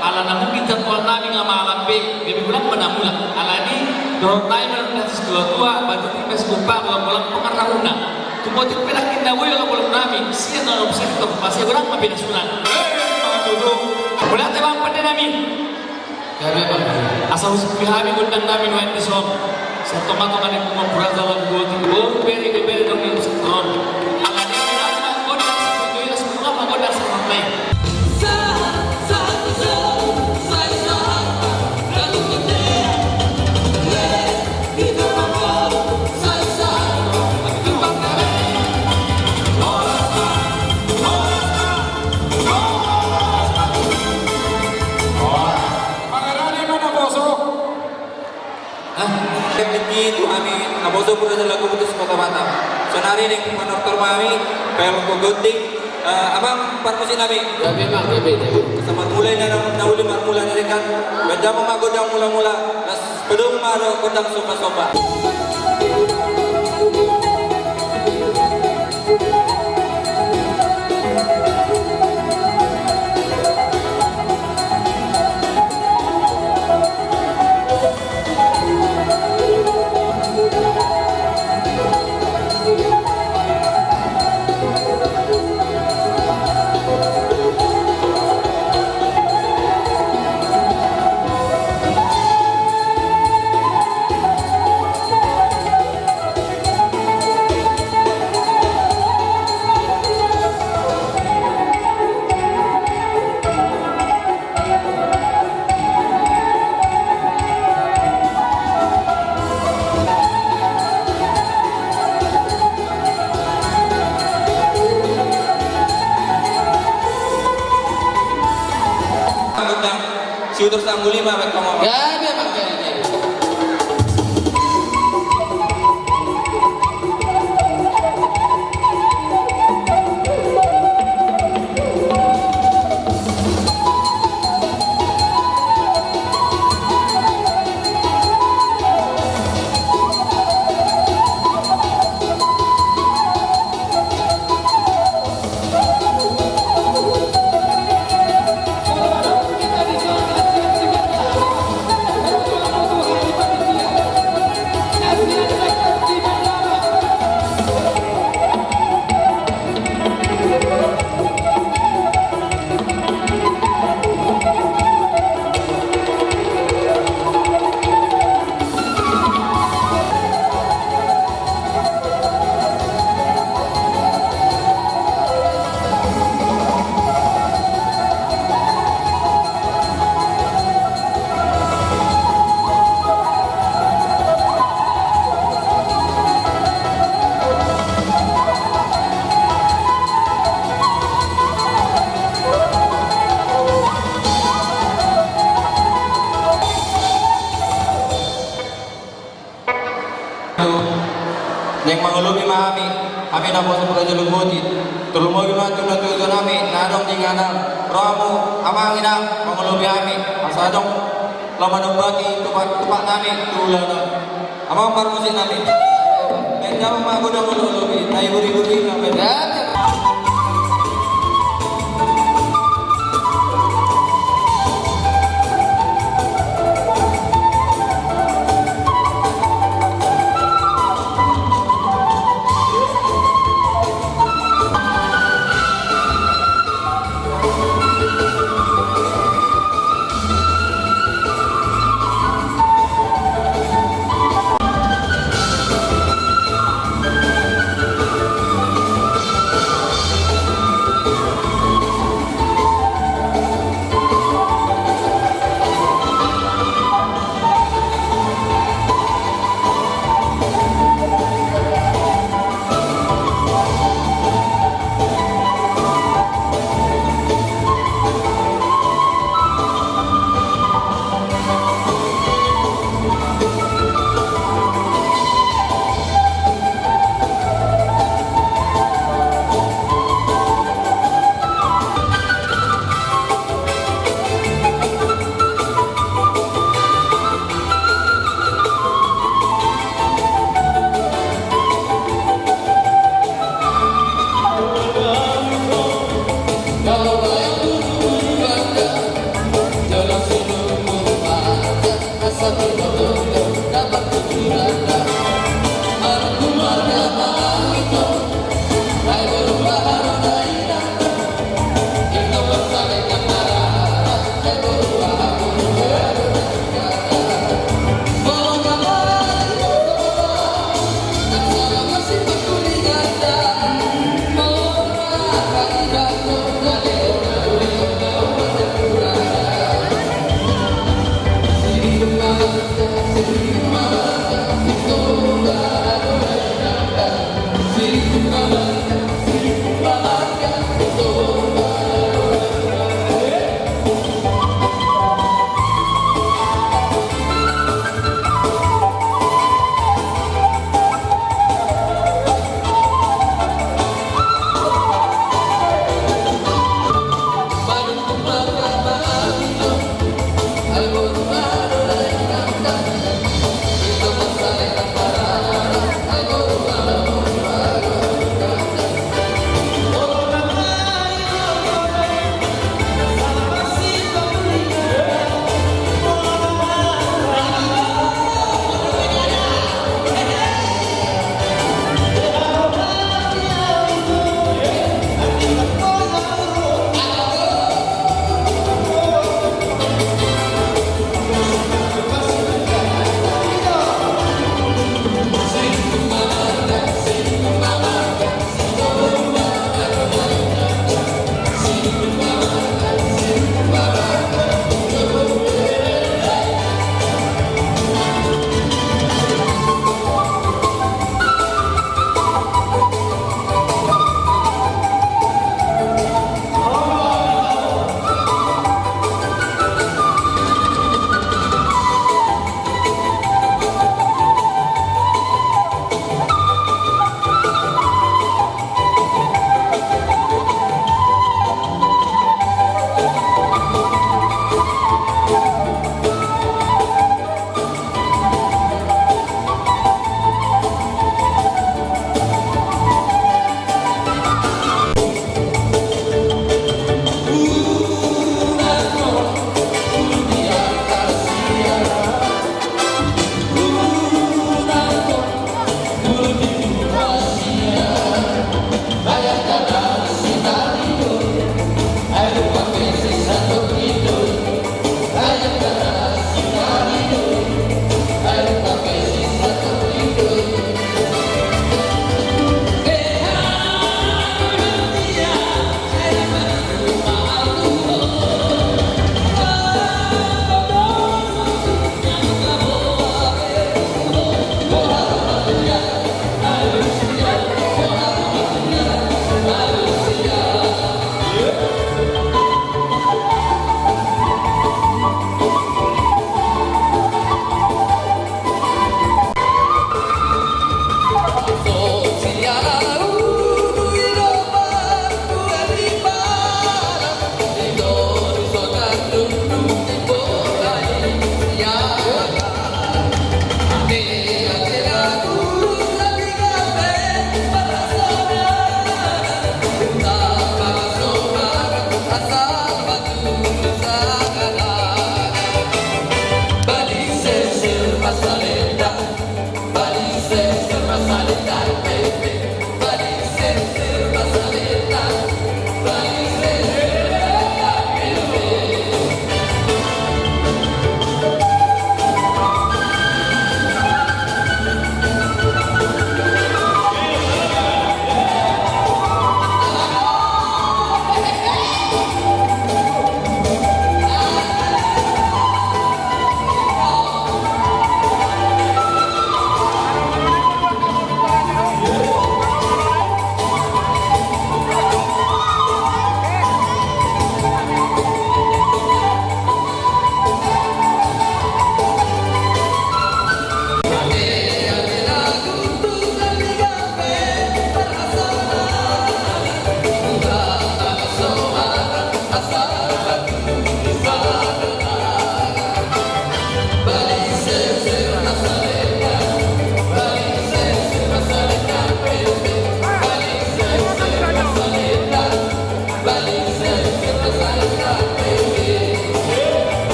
ala na mungkin jadwal nami nga malam be, gabe godang ma na mulak. Alani dohot nai ma dohot na situatua, batu tipes gompa, golang-golang pangarahutna. Tumbotik pe nangkin na boi olok-olok nami sian na sektor, masa godang ma pinasunami. Mauliate ma pande nami. Asa husungkun hami gondang nami nuaeng dison. Sian tonga-tonga ni punguan Puraja Lagu Botik, boru, bere, bebere dohot di sektor on. Ala ni i ma gondang sian gondang sian gondang. Mangarade ma naposo. Hah? Tingki tu hami naposo Puraja Lagu Botik se-Kota Batam. Saonari naeng manortor ma hami, paelek gondang. Eh, amang parmusik nami. Gabe ma, gabe, gabe. Asa marmula i na, na uli marmula na denggan. Baen damang ma gondang mula-mula. Las padomu ma dohot gondang somba-somba. Siutur Sanggulima, baen hamu. Gabe ma, gabe, gabe. Naeng mangolopi ma hami, hami naposo Puraja Lagu Botik. Tarlumobi ma tu natuatua nami na adong di inganan. Ro hamu amang inang mangolopi hami, asa adong laho manombaki tupak-tupak nami tu ulaon on. Amang parmusik nami, baen damang ma godang molo-molo i, na ibur-ibur i na baen.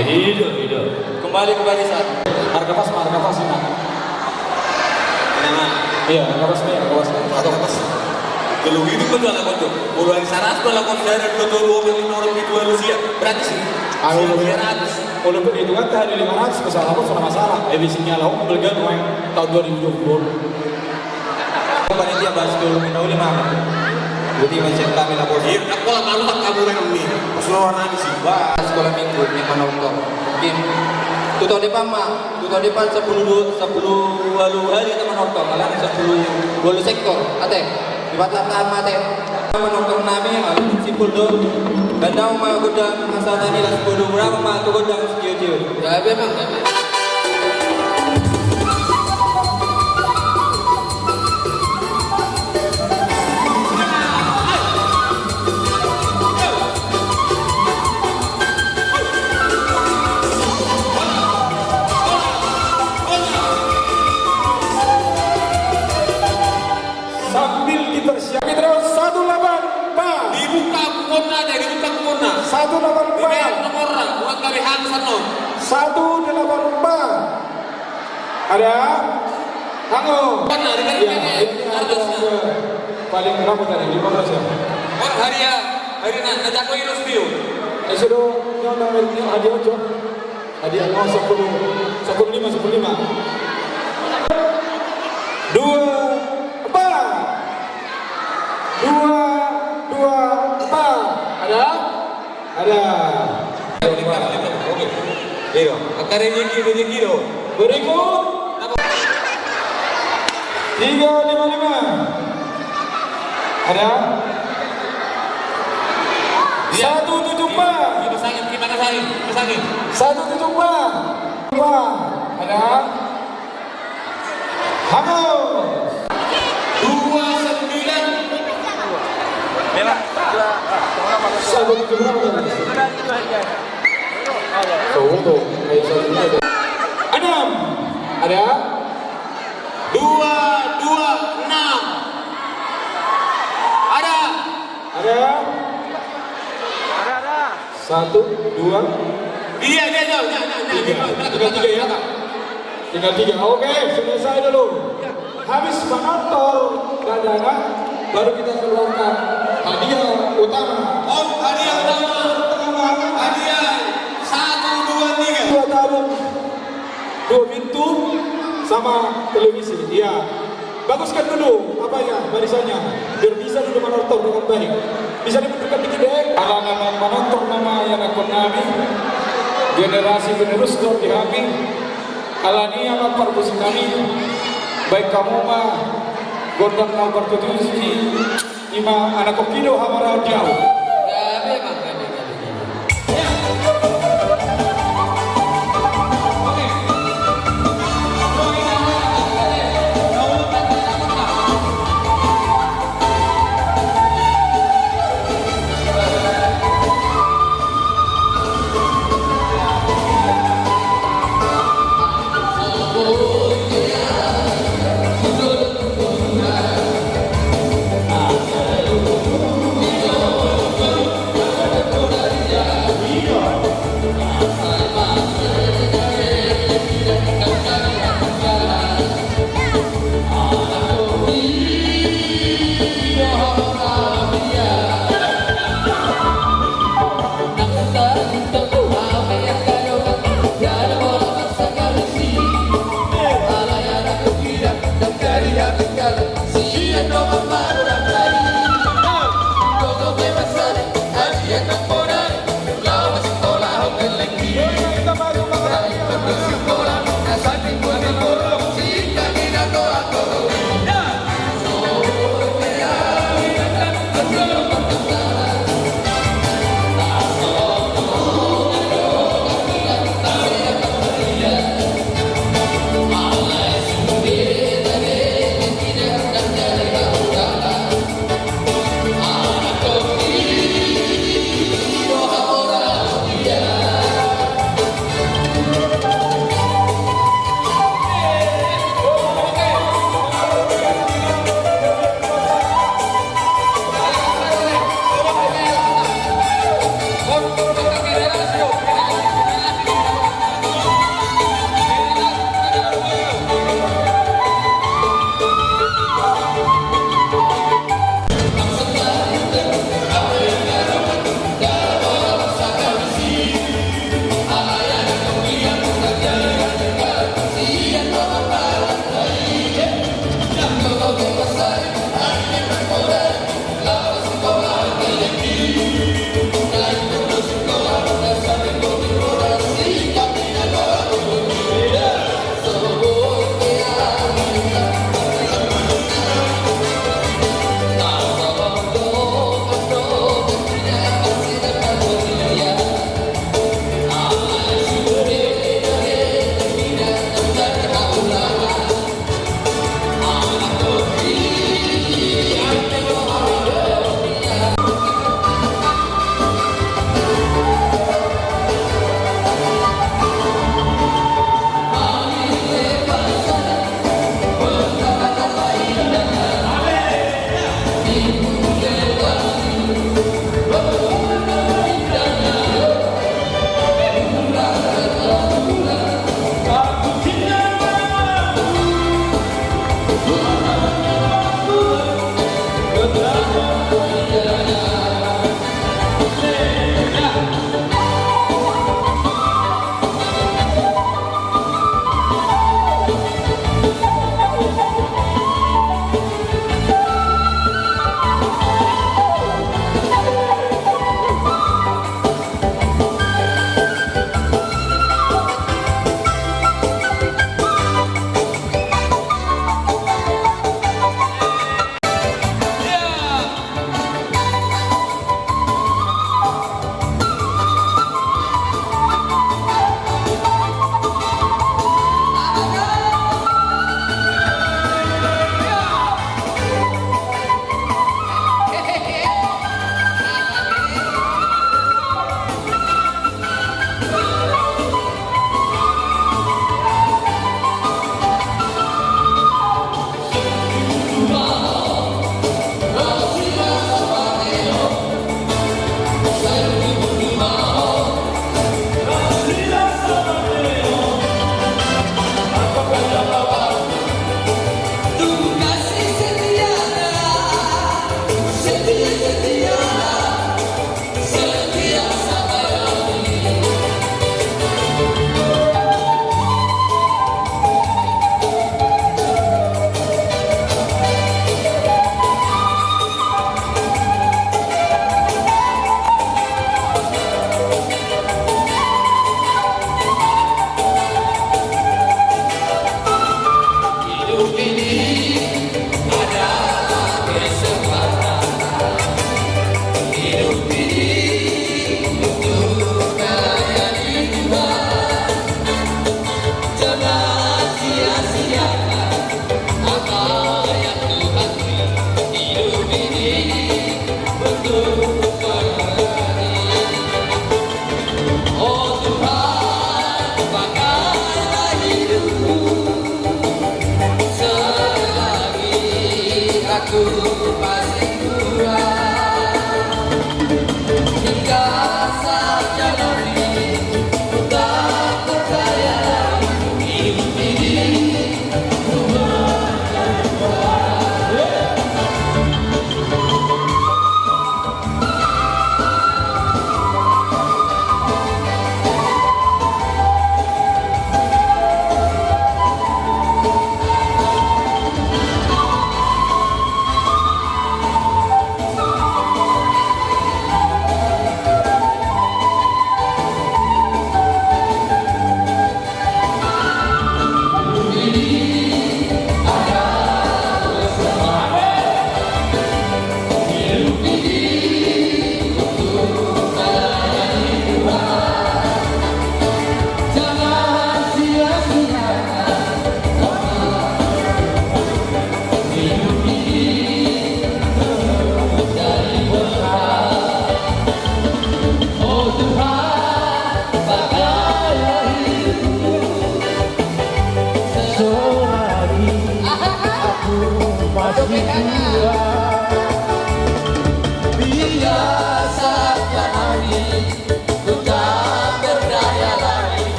Ido, ido. Kembali ke barisan. Harga pas, harga pas, Ina. Ina, Ina. Iya, harga pas, harga pas. Harga pas. Kalau hidup betul lah kau. Kalau hari saras kalau kau saya ada dua puluh dua orang itu orang itu harus siap. Berarti sih. Ayo, siap, siap. Walaupun itu kan tadi lima ratus, masalah apa, sudah masalah. Eh, bisiknya lawan, belgan, main tahun dua ribu dua puluh. Panitia bahas dulu, kita boleh makan. Jadi macam kami lah, Bos. Iya, tak pola malu tak kamu kan ini. Sekolah nanti sih. Wah, sekolah minggu, ini mana untuk? Mungkin. Tu tahun depan, Mak. Tu tahun depan sepuluh, dua, sepuluh walu hari teman nonton. Malah sepuluh walu sektor. Ate. Di Batam, Ate. Manongtong nami, ah, simpul do. Gandang ma gondang, masa nani las bodo berapa ma tu gondang, cio, cio. Ya, memang, memang. Sambil dipersiapkan, terus satu delapan empat. Dibuka bukunya aja, dibuka bukunya. Satu delapan empat. Dibayar nomornya, buat kami habis, no. Satu delapan empat. Ada? Halo. Mana? Di mana? Ya, ini ada. Paling berapa tadi? Lima belas ya? Oh, hari ya. Hari na, na jago ini studio. Eh, sudah, no, no, no, hadiah, Cok. Hadiah, oh, sepuluh, sepuluh lima, sepuluh lima. Dua, empat. Dua, dua, empat. Ada? Ada. Oke. Iya. Angka rezeki, rezeki do. Berikut. Tiga lima lima. Ada? Iya. Satu tujuh empat. Kipas angin, kipas angin, kipas angin. Satu tujuh empat. Empat. Ada? Halo. Dua sembilan. Satu tujuh empat. Enam. Ada? Dua dua enam. Ada? Ada? Ada, ada. Satu, dua. Iya, iya, iya, iya, iya, iya. Tiga. Tinggal tiga ya. Tinggal tiga. Oke, selesai dulu. Habis manortor dana, baru kita keluarkan hadiah utama. Oh, hadiah utama. Hadiah satu, dua, tiga. Dua tabung, dua pintu, sama televisi. Iya. Baguskan dulu, apa ya, barisannya, biar bisa dulu manortor dengan baik. Bisa dimundurkan dikit, deh. Ala na manontor nama ianakkon nami, generasi penerus do di hami. Alani i ma parmusik nami, baen hamu ma gondang na partutusi, ima anakkon i do hamaraon di ahu.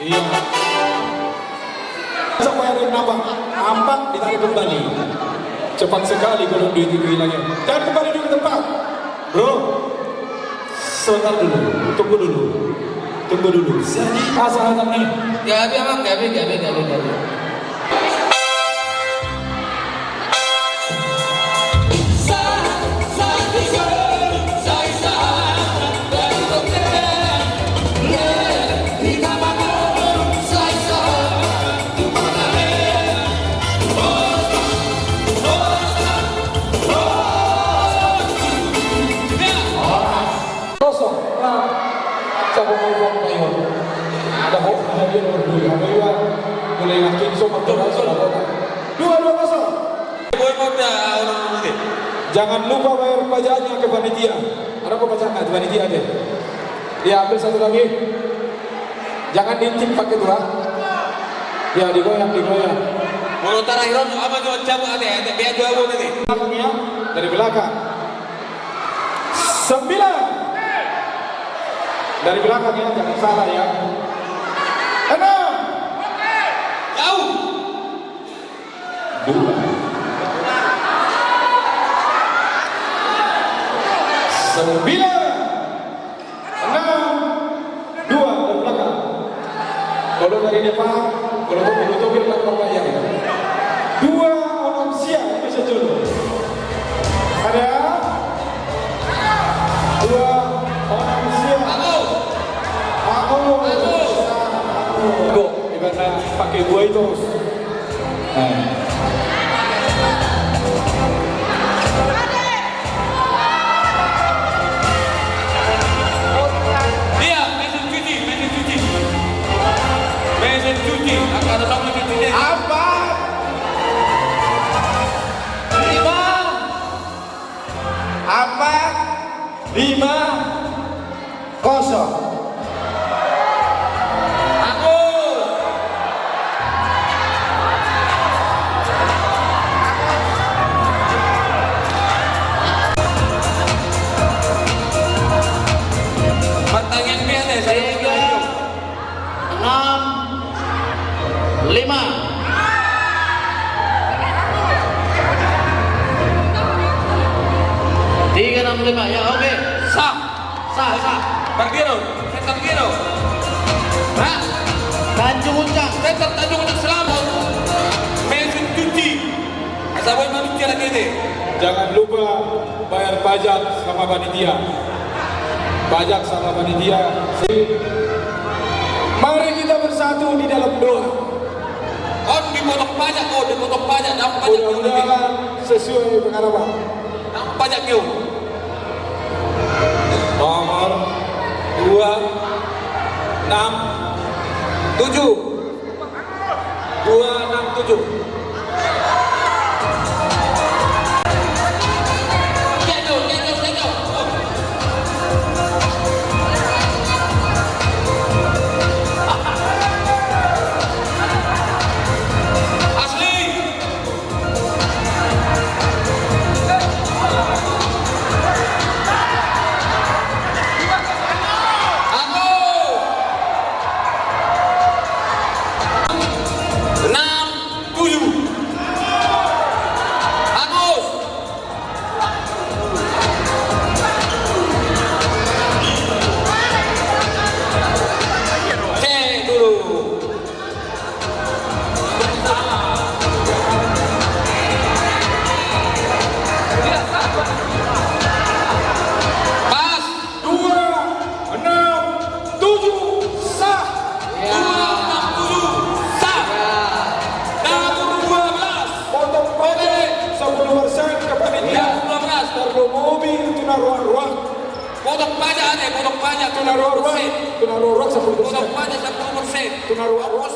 Iya. Sampai hari nambah, ampak ditarik kembali. Cepat sekali kalau duit itu hilangnya. Dan kembali dulu ke tempat. Bro, sebentar dulu. Tunggu dulu. Tunggu dulu. Jadi, asa hangat nih. Gabe, Amang, gabe, gabe, gabe, gabe. Kosong. Nah, siapa mau uang bayar? Ada kok, ada dia nomor dua. Apa juga? Boleh yakin, so, betul, betul. Dua, dua kosong. Boy, mau dah orang ini. Jangan lupa bayar pajaknya ke panitia. Ada apa pajaknya di panitia dia? Ya, ambil satu lagi. Jangan diintip pakai tulang. Ya, digoyang, digoyang. Mau terakhir, apa tuh, cabut, ada, ada, biar dua, dua, nanti. Belakang ya, dari belakang. Sembilan. Dari belakang ya, jangan salah ya. Enam. Jauh. Dua. Sembilan. Enam. Dua dari belakang. Kalau dari depan, kalau tuh, kalau tuh, biar tak bayar. Dua orang siap bisa jodoh. Ada dua orang siap. Aku. Aku. Aku. Kok, ibaratnya pakai buah itu. Nah. Iya, mesin cuci, mesin cuci. Mesin cuci, angka ada mesin cuci. Empat. Lima. Empat. Lima. Kosong. Aku. Pertanyaan biasa, saya juga. Enam. Lima. Tiga, enam, lima. Ya, oke. Sah. Sah, sah. Parkiro. Setan Kiro. Hah? Tanjung Uncang. Setan Tanjung Uncang, selamat. Mesin cuci. Asa boi manusia lagi ini. Jangan lupa bayar pajak sama panitia. Pajak sama panitia. Mari kita bersatu di dalam doa. On dipotong pajak, on dipotong pajak, dapat pajak. Mudah-mudahan sesuai pengharapan. Dapat pajak, yo. Nomor dua enam tujuh. Dua enam tujuh. Asli. Aku. Enam tujuh. Agus. Cek dulu. Pas. Dua enam tujuh sah. Ya. Dua enam tujuh sah. Ya. Nomor dua belas. Potong pajak sepuluh persen ke panitia. Ya, dua belas. Tarlo mobil tu na ruak-ruak. Potong pajak ada, potong pajak. Tu na ruak-ruak. Potong pajak sepuluh persen. Potong pajak sepuluh persen. Tu na ruak-ruak.